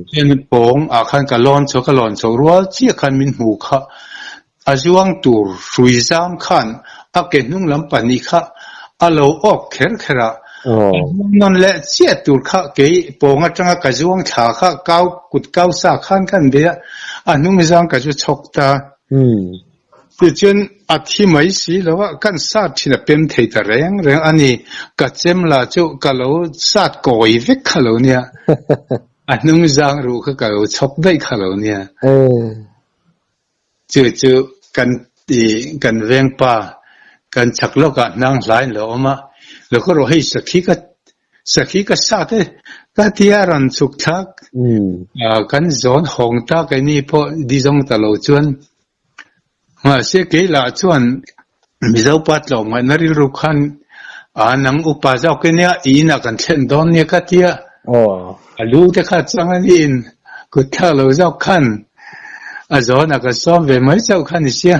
Chuan pawng ah khan ka lawn chho, ka lawn chho rual chiah khan min hmu kha. A zuang tur hrui zam khan a ke hnung lam pahnih kha a lo awk kher kher a. A zuang nawn leh chiah tur kha kei pawng atanga ka zuang thla kha kau kut kau sa khan khan bei a, a hnung zang ka zu chhawk ta. Tichuan a thi mai si lo a, kan sat thin a pem thei ta reng reng a ni. Ka chem la chu ka lo sat kawi vek kha lo nia, a hnung zang ruh kha ka lo chhawk daih kha lo nia. Chu chu kan kan vengpa kan chhak lawkah hnang hlain lo awm a, lo ka rawh hei sakhi ka sakhi ka sat e ka tia rawn chhuk thlak kan zawn hawng ta keini pawh di zawng ta lo chuan Mahse kei lah chuan Mizo pa tlawmngaihna rilru khan a nang upa zawk i nia i inah kan thlen dawn nia ka ti a, a lu te kha chang a niin kut thlak lo zawk khan a zawnah ka sawm ve mai chauh kha ni sia,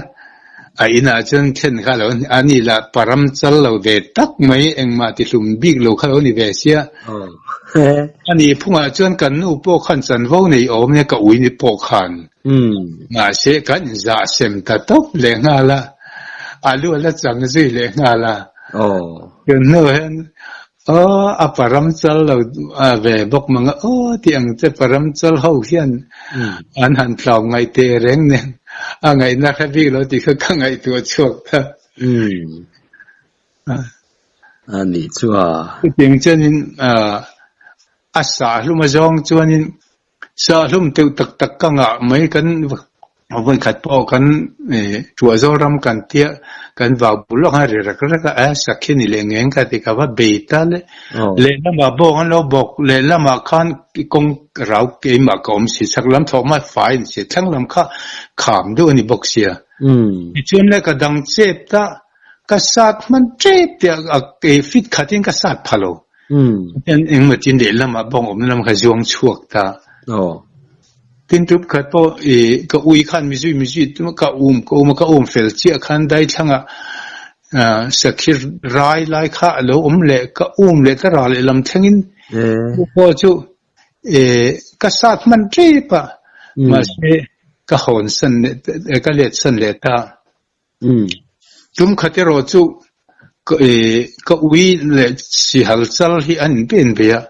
a inah chuan thlen kha lo a ni lah param chal lo ve tak mai engmah ti hlum bik lo kha lo ni ve sia. A nih phungah chuan kan nu pawh khan chanvo nei awm nia ka ui ni pawh khan. Mahse kan inzah sem ta tawp leh nghal a, a lu a la chang zui leh nghal a. Tun hnu hian aw a param chal lo ve bawk mang a, aw tih ang che param chal ho hian an han tlawm ngaih teh reng nen a ngaihna hre bik lo tih kha ka ngaihtuah chhuak ta. A nih chu a. Chutiang chuanin a sah hlum azawng chuanin Sah hlum teuh tak tak ka ngah mai kan vawikhat pawh kan Tuahzawl ram kan tia kan vau bul lawk a ri rek rek a, sakhi ni leh ngeng ka ti ka va bei ta le. Lehlamah bawk an lo bawk, lehlamah khan kawng rau keimah ka awm si, chhak lam thawk hma fai an si, thlang lam kha kham deuh a ni bawk sia. Tichuan le ka dang chep ta, ka sat hman tep teh a fit khatin ka sat pha lo. Chuan engemaw tin lehlamah bawng awmna lam kha zuang chhuak ta. Tin tup khat pawh ih ka ui khan mi zui mi zui ka um ka um a ka um fel chiah khan daithlangah sakhi rai lai kha a lo awm leh ka um leh ka ral lehlam thlengin chu pawh chu ih ka sat hman tep a mahse ka hawn san leh ka let san leh ta. Tum khat erawh chu ka ui leh sihal chal hi an inbe inbe a.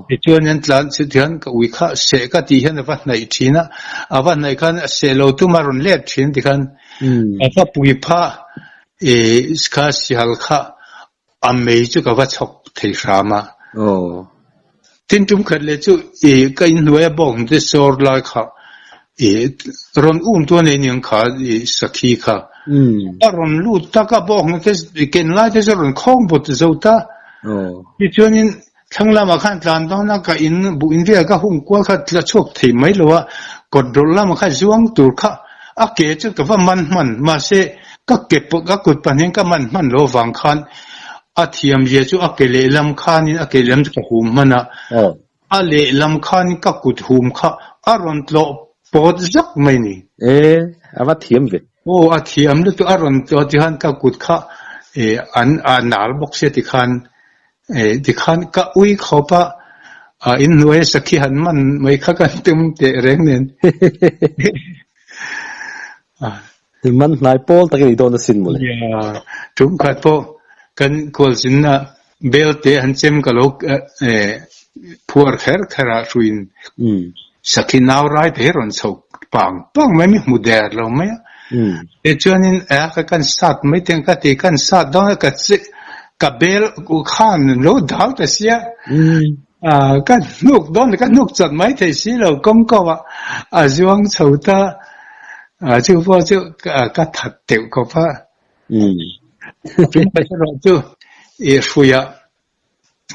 Tichuan an tlan chhut hian ka ui kha seh ka tih hian a va hnaih thin a, a va hnaih khan a seh lo tum a rawn let thin tikhan a va pui phah kha sihal kha A mei chu ka va chhawk thei hram a. Tin tum khat leh chu i ka inhnuai a bawk te sawr lai kha i rawn um tu a nei niang kha i sakhi kha. A rawn lut tak a bawk te ken lai te chu a rawn khawng bawt zo ta. Tichuanin thlang lamah khan tlan dawn a ka in buh in vel ka hung kual kha tla chhuak thei mai lo a kawt rawlh lamah kha zuang tur kha A ke chu ka va man hman, mahse ka ke ka kut pahnih ka man hman lo vang khan a thiamzia chu a ke lehlam khanin a ke lehlam chu ka hum hman a, a lehlam khanin ka kut hum kha a rawn tlawh pawt zak mai ni. E, a va thiam ve. Aw, a thiam lutuk, a rawn tlawh tikhan ka kut kha an a nal bawk sia tikhan Tikhan ka ui khawp a, inhnuai a sakhi han man mai kha kan tum teh reng nen. Man hnai pawl tak i ni dawn asin mawle. Yeah, tum khat pawh kan khualzinna belte han chem ka lo phuar kher kher a hruiin Sakhi nau rai te hi rawn chho pang pang mai mi hmu der lo mai a. Tichuanin a ka kan sat mai te ang ka ti kan sat dawn a ka che ka bel khan lo dal ta sia ka hnuk dawn ka hnuk chat mai thei si lo kawng ko ah a zuang chho ta chu pawh chu ka that teuh khawp a. Chumai chu i hruiah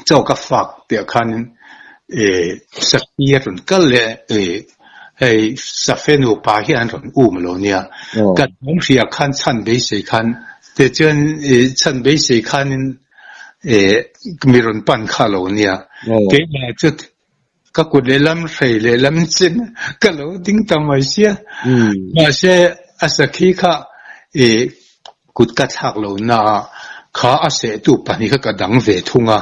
Chaw ka fak tih ah khanin Sakhi a rawn kal leh hei Safe nupa hi an rawn um lo nia. Ka hnawm hriah khan chhan beisei khan tichuan chhan beisei khanin mi rawn pan kha lo nia. Keimah chu Ka kut lehlam hrei lehlam chin ka lo ding ta mai sia. Mahse a sakhi kha i kut ka thlak lo na kha a sehtu pahnih kha ka dang ve thung a.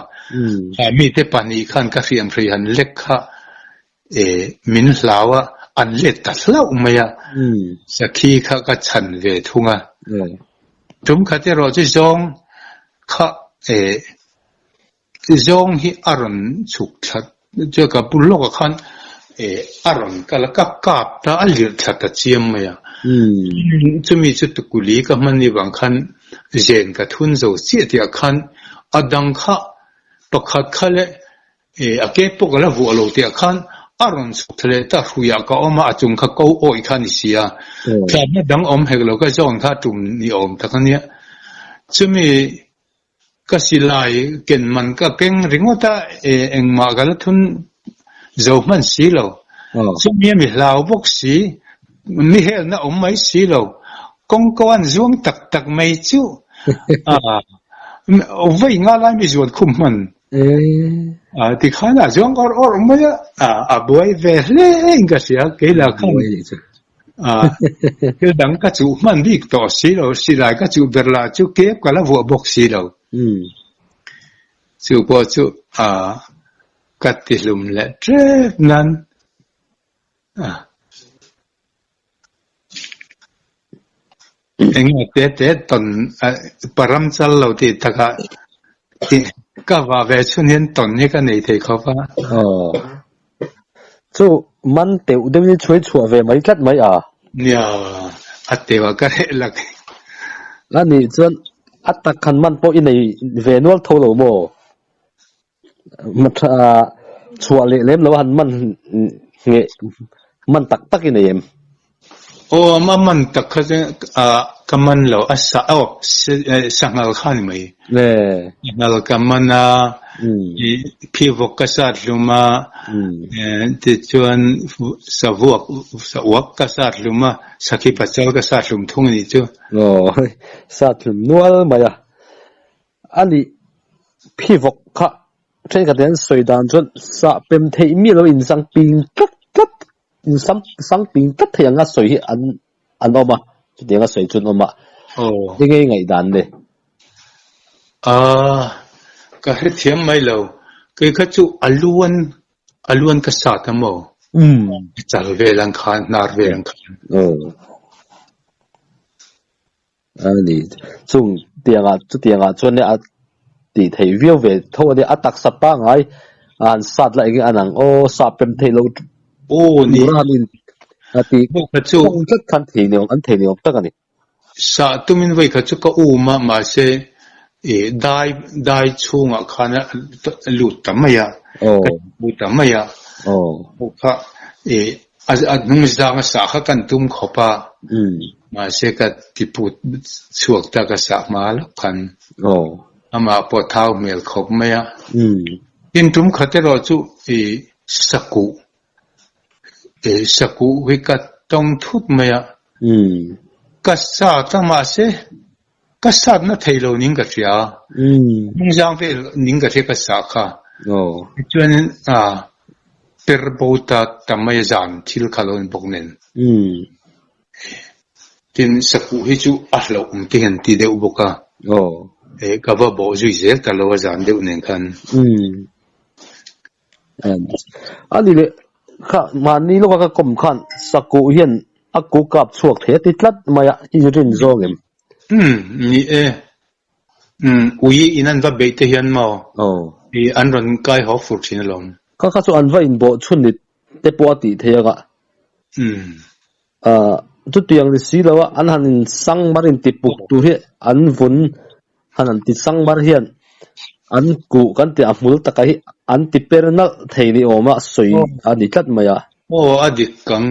Kha mite pahnih khan ka hriam hrei han lek kha i min hlau a, an let ta hlauh mai a. Sakhi kha ka chhan ve thung a. Tum khat erawh chu zawng kha i Zawng hi a rawn chhuk thla chu ka bul lawkah khan a rawn kal a, ka kap ta a lirh thla ta chiam mai a. Chumi chu tukuli ka hman ni vang khan zen ka thun zo chiah tih ah khan a dang kha pakhat kha leh a ke pawh ka la vuah lo tih ah khan a rawn chhuk thla leh ta hruiah ka awm a, a chung kha ko awih kha a ni si a. Tlanna dang awm hek lo ka zawn kha tum ni awm tak a nia. Chumi Ka silai ken man ka keng ringawt a, engmah ka la thun zo hman si lo. Chumi a mi hlau bawk si, mi helna awm mai si lo. Kawngko an zuang tak tak mai chu vawi nga lai mi zuan khum hman. Tikhan a zuang awrh awrh mai a, a buai ve hle in ka hria kei lah khan. Thil dang ka chuh hman bik tawh si lo, silai ka chuh ber lah chu kep ka la vuah bawk si lo. Chu pawh chu ka ti hlum leh tep nan. Eng nge te te tawn param chal lo tih takah ka va ve chhun hian tawn hi ka nei thei khawp a. Aw. Chu man teuh deuhin i chhuai chhuah ve mai tlat mai a. Nia, a teuh a ka reh lak. A nih chuan a tak han man pawh i nei ve nual tho lo maw? Chhuah leh lem lo a han man ngheh man tak tak i nei em? Aw a man tak kha chu ka man lo a sa aw sanghal kha a ni mai. Sanghal ka man a, phivawk ka sat hlum a, tichuan savuak sauak ka sat hlum a, sakhi pachal ka sat hlum thung a nih chu. Aw sat hlum nual mai a. A nih phivawk kha thenkhat hian sawi dan chuan sah pem theih miah lo insang ping tlat tlat insam sang ping tlat thei anga sawi hi an an awm a chutiang a sawi chu an awm a enge i ngaihdan le? Aaa ka hrethiam mai lo kei kha chu a luan a luan ka sat a maw? A chal vel ang khan hnar vel ang khan. A ni. Chung tiangah chutiangah chuan a tih theih viau ve tho a nia. A taksa pangngai a han sat la eng nge an ang aw sa pem theih loh Aw ni. Mura han in a tih kawng tlat khan thei ni awm an thei ni awm tak a ni. Sa tumin vawi khat chu ka um a mahse ih dai dai chhungah khan a lut ta mai a ka hmu ta mai a kha ih A hnung zanga sah kha kan tum khawp a, mahse ka ti put chhuak ta ka sah hma lawk khan amah pawh thau hmel khawp mai a. Tin tum khat erawh chu i sakuh, i sakuh hi ka tawng thut mai a, ka sat a mahse Ka satna thei lo ning ka hria. Hnungzang vel ning ka hria ka sah kha. Tichuanin per bo ta ta mai a zan thil kha lo ni bawk nen. Tin sakuh hi chu a hlauh awm te hian ti deuh bawk a. Ka va bawh zui zel ta lo a zan deuh nen khan. A ni leh kha mahni lawka ka kawm khan sakuh hian a ku kap chhuak thei a ti tlat mai a, i rin zawng em? Umm ni e, umm ui in an va beih te hian maw i an rawn kai haw fur thin alawm. Kha kha chu an va inbawh chhun ni te pawh a tih theih ang a. Umm. Chutiang ni si lo a, an han in sang mar in ti puk tur hi an vun han han ti sang mar hian an kuh kan tih a hmul taka hi an ti per nalh thei ni awm a sawi a ni tlat mai a. Aw a dik kang.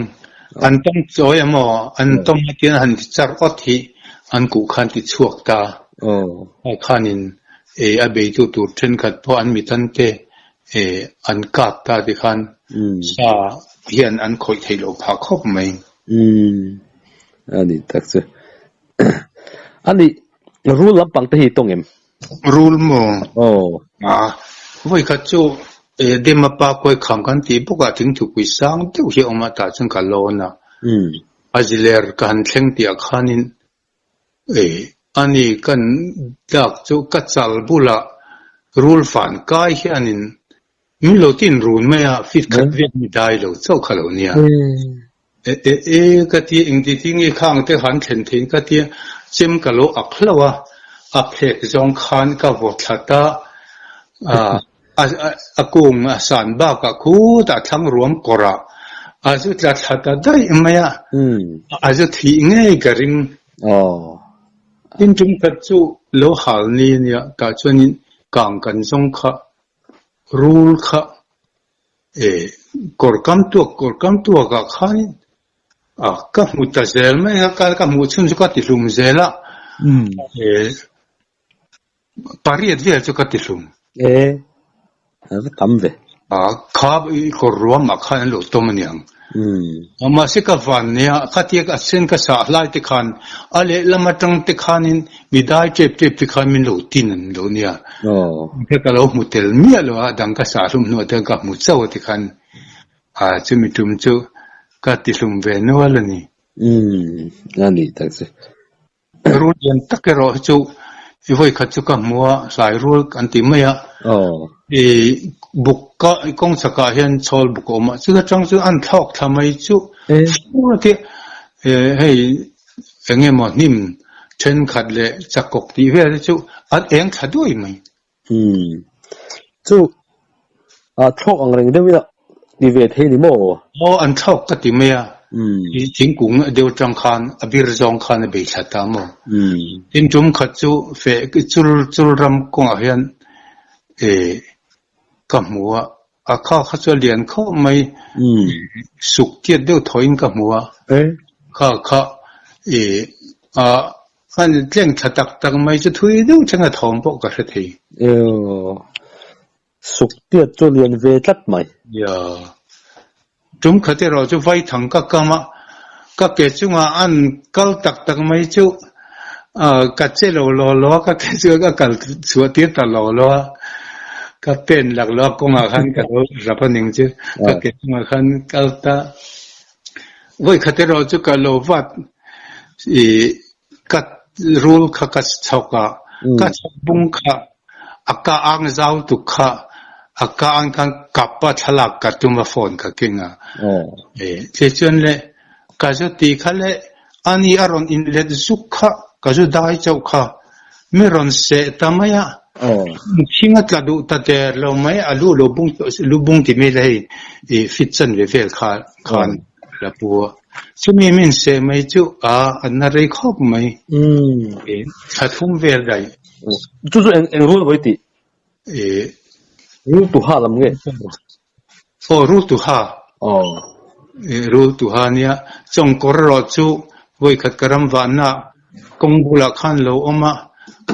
An tawng chawi a maw? An tawng a tian han ti char awt hi an kuh khan ti chhuak ta. A khanin a beitu tur thenkhat pawh an mitan te an kap ta ti khan sa hian an khawih theih loh phah khawp mai. Umm a ni tak chu. A nih rul lampang te hi tawng em? Rul maw? Aw. A vawi khat chu Dema pa kawi kham kan tih bawk a thingthupui sang deuh hi a awm a tah chuan ka lawn a. A ziler ka han thleng tih ah khanin Ani kan dak chu ka chal bulah rul fan kai hianin min lo tin run mai a, fit khat vel mi dai lo chauh kha lo nia. E e e ka tia engti ti nge khang te han thlen thein ka tia chem ka lo ak hlauh a, a phek zawng khan ka vaw thlat a, a kung a san bakah khutah thlang ruam kawrah. A zu tla thla ta daih mai a, a zu thih ngei ka ring. Tin tum khat chu lo hal ni a nia, tah chuanin kang kan zawng kha rul kha kawr kam tuak kawr kam tuakah khanin ka hmu ta zel mai a, ka hmuh chhun chu ka ti hlum zel a. Pariat vel chu ka ti hlum. E, a va tam ve. A, kha i kawr ruamah khan an lo tawm aniang. Mahse ka van nia, khatia a sen ka sah hlai te khan a lehlam atang te khanin mi dai tep tep te khan min lo tin an lo nia. Kha ka lo hmu tel miah lo a, dang ka sah hlum hnuah te ka hmu chauh a ti khan a chumi tum chu ka ti hlum ve nual a ni. Umm, a nih tak chu. Rul lian tak erawh hi chu i vawi khat chu ka hmu a, hlai rul kan ti mai a. I buk ka i kawng chhakah hian chhawl buk a awm a, chuta tang chu an thlawk thla mai chu fur a ti hei eng emaw hnim thenkhat leh chakawk tih vel te chu an eng thla duai mai. Umm. Chu ah thlawk ang reng deuh ila ti ve thei ni maw? Aw an thlawk ka ti mai a. Umm. I thingkung deuh atang khan a bir zawng khan a bei thla ta maw? Umm. Tin tum khat chu feh chul chul ram kawngah hian eh ka hmu a, a kha kha chu a lian khawp mai. Umm. Suk tiat deuh thawiin ka hmu a. Eh. Kha kha eh ah A tleng tha tak tak mai chu thui deuh thleng a thawm pawh ka hre thei. Eww. Suk tiat chu lian ve tlat mai. Ia. Tum khat erawh chu vaithang ka kam a, ka ke chungah an kal tak tak mai chu ka che lo law law a, ka ke chu a kal chhuah tir ta lo lo a, ka pen lak lo a kawngah khan ka lo rap a ning chu ka ke chungah khan kal ta. Vawi khat erawh chu ka lo vat i ka rul kha ka chhawk a, ka chhawk bung kha a ka ang zau tuk kha a ka ang khan kap a thlalak ka tum a phone ka keng a. Tichuan le ka zu ti kha le ani a rawn in let zuk kha ka zu dai chauh kha mi rawn seh ta mai a, thing a tla duh ta der lo mai a lu lo bung lu bung ti mai le hei i fit chanve vel kha khan la pu a. Chumi min seh mai chu a an na rei khawp mai. Thla thum vel daih. Chu chu eng eng rul vawi tih? Rul tuha lam nge? Aw rul tuha. Aw. Rul tuha nia. Chawngkawr erawh chu vawikhat ka ram vahna kawng bulah khan lo awm a,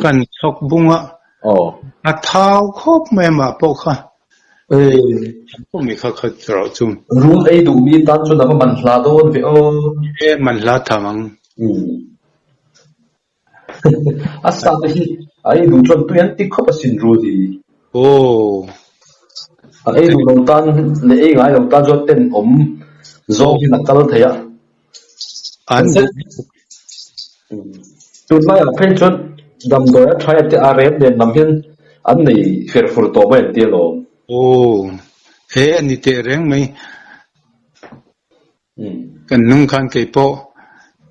kan chhawk bung a. Aw. A thau khawp mai amah pawh kha. Khawmi kha kha erawh chu. Rul ei duh mi tan chuan a va man hla dawn ve aw. E man hla tham ang. A sa te hi a ei duh chuan tui an ti khawp asin rul hi. Aw. A ei duh lo tan leh ei ngai lo tan chuan tenawm zawng hian a kal thei a. An duh. Tunlaiah phei chuan damdawi a thaia te a rem nen lam hian an nei fer fur tawh mai an ti alawm. Aw. He a ni teh reng mai. Kan hnung khan kei pawh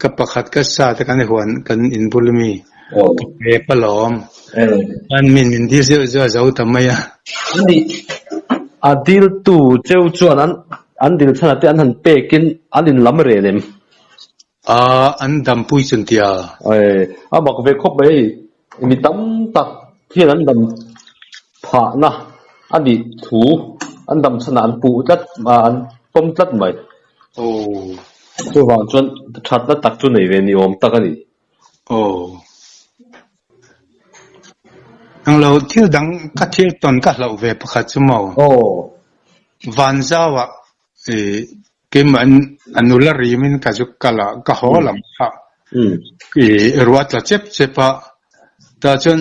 ka pakhat ka sa te kan huan kan inbul ami ka pek alawm. Khan min min dil zeuh zeuh a zo ta mai a. Ani a diltu cheu chuan an an dil chhanah te an han pekin an inlam rel em? Aa an dampui chun tia. A mak ve khawp mai hei. Mi tam tak hian an dam phahna a nih thu an dam chhanah an puh tlat an pawm tlat mai. Aw. Chuvang chuan thatna tak chu nei ve ni awm tak a ni. Aw. Englo thil dang ka thil tawn ka hlauh ve pakhat chu maw? Aw. Vanzauah i keimah in a nula rim in ka zu kal a, ka haw lam kha i ruah tla chep chep a, tah chuan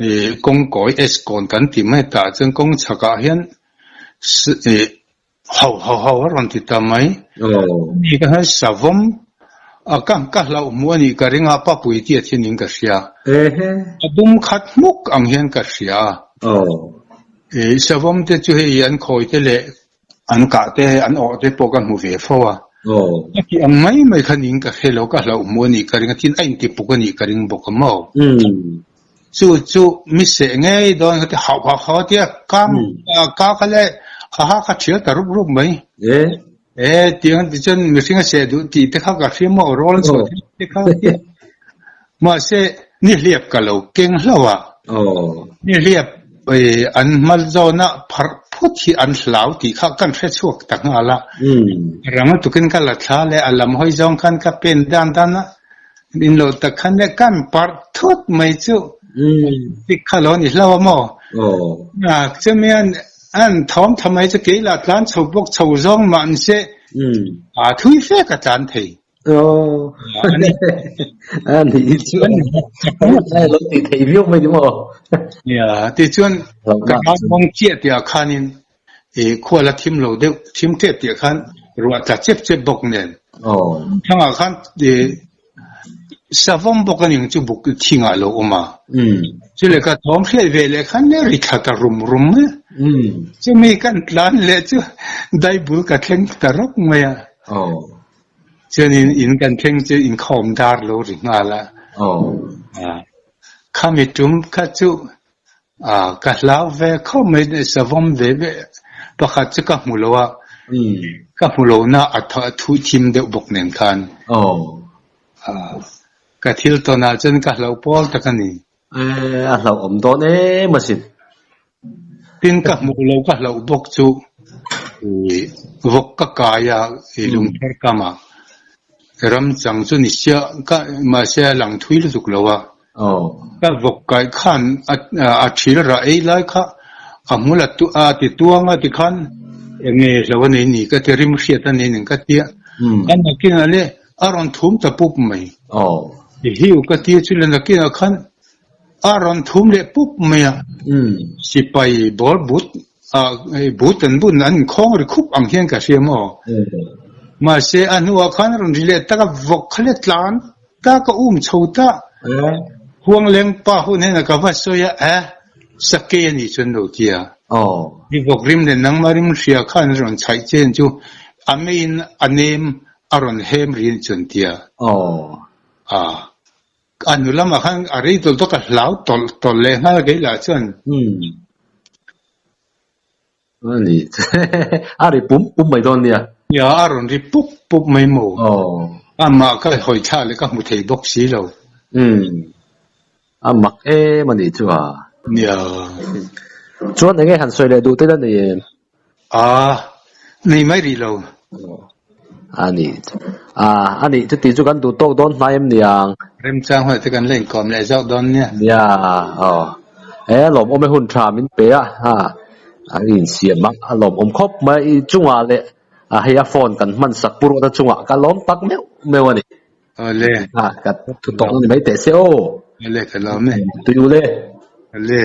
i kawngkawi Eskawn kan tih mai tah chuan kawng chhakah hian i ho ho ho a rawn ti ta mai. Ni ka hian savawm a ka ka hlauh hmuh a nih ka ring a, papui tih a thin in ka hria. A dum khat hmuk ang hian ka hria a. I savawm te chu hei an khawi te leh An kah te, an awh te pawh ka hmu ve fo a. Ka tih ang mai mai kha ning ka hre lo, ka hlauh hmuh a nih ka ring a, tin a intipuk a nih ka ring bawk a maw? Chu chu mi seh ngei dawn kha ti hauh hauh hauh a tia, kam ka kha le a ha kha thial ta rup rup mai. E tiang ti chuan mihring a seh duh tih te kha ka hria maw rawl an chhuah thei te kha tia. Mahse nihliap ka lo keng hlauh a. Nihliap an hma zawna pharh phut hi an hlau tih kha kan hre chhuak ta nghal a. Rang lutukin ka la thla leh a lam hawi zawng khan ka pen dan dan a. In loh tak khan le kan parh thut mai chu tik kha lo ni hlauh a maw? Chumi an thawm tha mai chu kei lah tlan chho bawk chho zawng mah ni se a thui fe ka tlan thei. Ani chu lo ti thei viau mai ni maw? Nia, tichuan ka mawng chiah tih ah khanin I khual a thim lo deuh, thim tep tih khan ruah tla chep chep bawk nen. Thangah khan i savawm bawk a ning chu buk thingah lo awm a. Chule ka thawm hriat ve leh khan le ri thla ta rum rum mai a. Chumi kan tlan leh chu daibul ka thleng ta rawk mai a. Chuanin in kan thleng chu inkhawm dar lo ri nghal a. Khami tum kha chu A, ka hlau ve khawp mai savawm ve ve pakhat chu ka hmu lo a, ka hmu lo na a thu thim deuh bawk nen khan. A, ka thil tawn ah chuan ka hlauh pawl tak a ni. E, a hlauh awm dawn em asin. Tin ka hmuh lo ka hlauh bawk chu i vawk ka kai a i lungthar kam ah ram chang chu ni sia ka mahse a lang thui lutuk lo a. Ka vawk kaih khan a thil rah ei lai kha a hmul a a ti tuang a tikhan eng nge hlo a nei ni ka ti rim hriat a nei nen ka tia a nakinah le a rawn thum ta pup mai i hiu ka tia chu le nakinah khan a rawn thum leh pup mai a sipai ball but but an bun an inkhawng ri khup ang hian ka hria maw mahse a hnuah khan a rawn ri leh tak a vawk kha le tlan Ta ka um chho ta. Huangleng pa hun hian a ka va sawi a, eh, sakei a nih chuan lo ti a. I vawk rim leh nangmah rim hria khan a rawn chhaih che chu a meiin a nem a rawn hem ri a nih chuan ti a. A hnu lamah khan a rei tawlh tawlh ka hlau tawlh tawlh leh nghal kei lah chuan. A ni a ri pum pum mai dawn nia. Nia a rawn ri pup pup mai maw? Amah ka hawi thla leh ka hmu thei bawk si lo. Umm a mak em a nih chu a. Nia. Chuan enge han sawi leh duh te la nei em? A nei mai rih lo. A ni a a nih chuti chu kan duh tawk dawn hnai em niang. Remchang hmai te kan la inkawm leh zawk dawn nia. Nia aw he lawmawm e hun tha min pe a ha a insiam a a lawmawm khawp mai i chungah leh a hei a phone kan hman sak pu ruata chungah ka lawm tak meuh meuh a ni. Awle. Ha ka thu tawk na ni mai teh se aw. Awle ka lawm e. Tui u le. Awle.